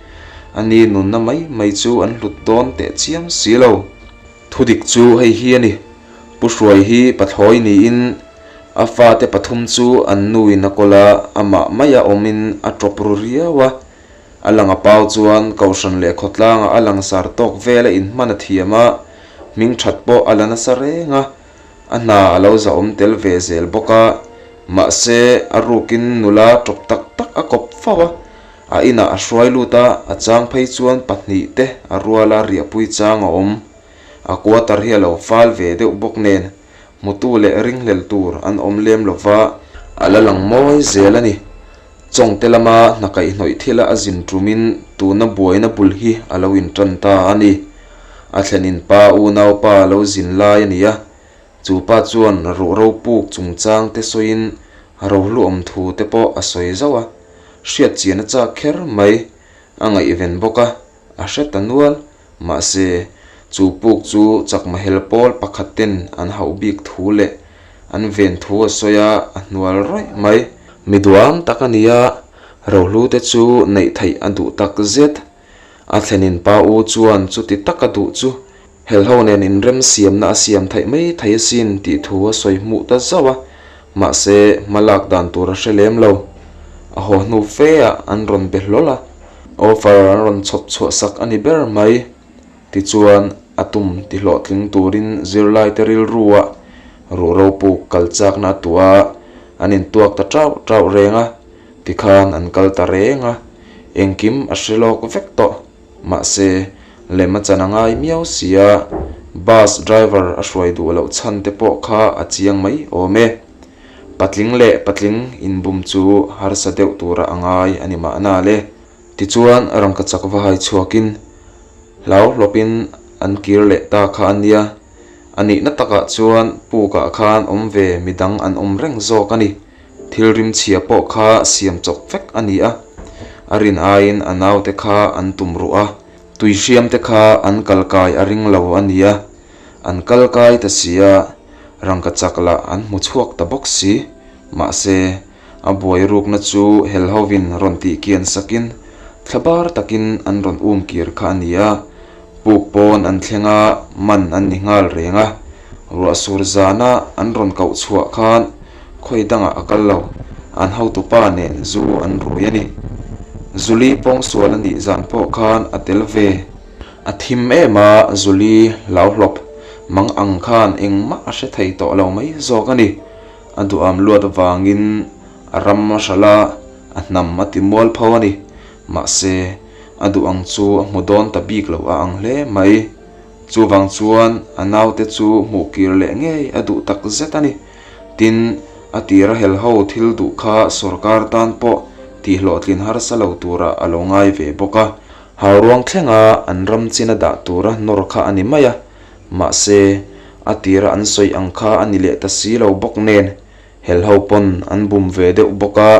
A ni nunna mai mai chu an hlut dawn teh chiam si lo. Thudik chu hei hi a ni. Pu Hruai hi pathlawi niin a fate pathum chu an nuin a kawl a, amah maia awmin a tawp ru riau a. A lang a pau chuan Kohhran leh khawtlangah a langsar tawk vel a inhman a thiam a, hming that pawh a la nasa reng a, a hna a lo zahawm tel ve zel bawk a, mahse a rukin nula tawp tak tak a kawp fo a, a inah a hruai lut a, a chang phei chuan pahnihte a ruala riahpui chang a awm. A quarter hi a lo fal ve deuh bawk nen, hmutu leh ringhlel tur an awm lem lo va, a la lang mawi zel a ni. Chawngte lama hna kaihhnawih thila a zin tumin tuna buaina bul hi a lo intan ta a ni. A thlenin pa unaupa a lo zin lai a ni a, chu pa chuan ruhro puk chungchang te sawiin rohluawm thu te pawh a sawi zauh a, hriat chian a chak kher mai, a ngaihven bawk a, a hre ta nual. Mahse, chu puk chu chakma hel pawl pakhat ten an hauh bik thu leh an ven thu a sawi a, a hnual rawih mai. Mi duam tak a ni a, rohlu te chu neih theih a duh tak zet. A thlenin pa u chuan chuti taka duh chu helho nen inrem siamna a siam theih mai thei asin tih thu a sawi hmuh ta zauh a, mahse hma lak dan tur a hre lem lo. A haw hnu fe ah an rawn be hlawl a. Offer an rawn chhawp chhuah sak a ni ber mai. Tichuan, a tum ti hlawhtling turin zirlaite rilruah ruhro puk kal chakna a tuah a, an intuak ta tauh tauh reng a, tikhan an kal ta reng a, engkim a hre lawk vek tawh. Mahse, lem a chan a ngai miau si a, bus driver a hruai duh loh chhan te pawh kha a chiang mai awm e. Patling leh patling inbum chu harsa deuh tura a ngai a ni mahna le. Tichuan rangkachak va hai chhuakin hlau hlawpin an kir leh ta kha a nia. A nihna takah chuan pukah khan awm ve midang an awm reng zawk a ni. Thil rimchhia pawh kha siam chawp vek a ni a. A rin aiin a naute kha an tum ruh a. Tui hriamte kha an kalkai a ring lo a nia. An kal kai ta si a, rangkachak lah an hmu chhuak ta bawk si. Mahse, a buai rukna chu hel hovin rawn tih kian sakin thlabar takin an rawn um kir kha a ni a. Puk pawn an thleng a, man an ni nghal reng a. Ruah sur zana an rawn koh chhuah khan khawi dangah a kal lo, an hotupa nen zu an rui a ni. Zuli pawngsual a nih zan pawh khan a tel ve. A thim em a, Zuli hlauhlawp mang ang khan engmah a hre thei tawh lo mai zawk a ni. A duham luat avangin a ram a hralh a, a hnam a ti mual pho a ni. Mahse, a duh ang chu a hmu dawn ta bik lo a ang hle mai. Chuvang chuan a naute chu hmuh kir leh ngei a duh tak zet a ni. Tin, a tira helho thil duh kha sorkar tan pawh tihhlawhtlin harsa lo turah a lo ngai ve bawk a. Hauruang thlenga an ram chin a dah tura nawr kha a ni mai a, mahse, a tira an sawi ang kha a ni leh ta si lo bawk nen, helho pawn an bum ve deuh bawk a,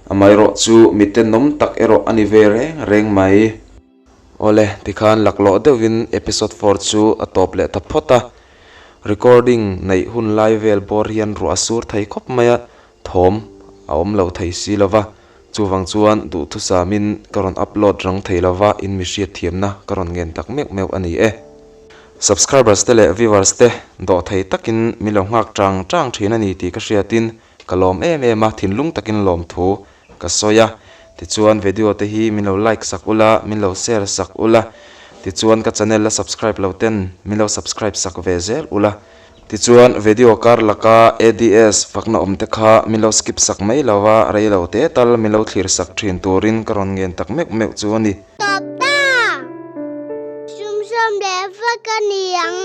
amaherawh chu mi tenawm tak erawh a ni ve reng reng mai. Awle, tikhan laklawh deuhin episode four chu a tawp leh ta phawt a, recording neih hun lai vel bawr hian ruah a sur thei khawp mai a, thawm a awm lo thei si lo va, Chuvang chuan duhthusamin ka rawn upload rang thei lova in mi hriatthiamna ka rawn ngen tak meuh meuh a ni e. Subscribers te leh viewers te dawh thei takin min lo nghak tang tang thin a ni tih ka hriatin ka lawm em em a, thinlung takin lawmthu ka sawi a. Tichuan video te hi min lo like sak ula, min lo share sak ula, tichuan ka channel la subscribe lo ten min lo subscribe sak ve zel ula. Tichuan, video kar laka ADS fakna awm te kha min lo skip sak mai lo a, rei lo te tal min lo thlir sak thin turin ka rawn ngen tak meuh meuh chu a ni. Tawp ta! Sumsawm leh vak a ni ang.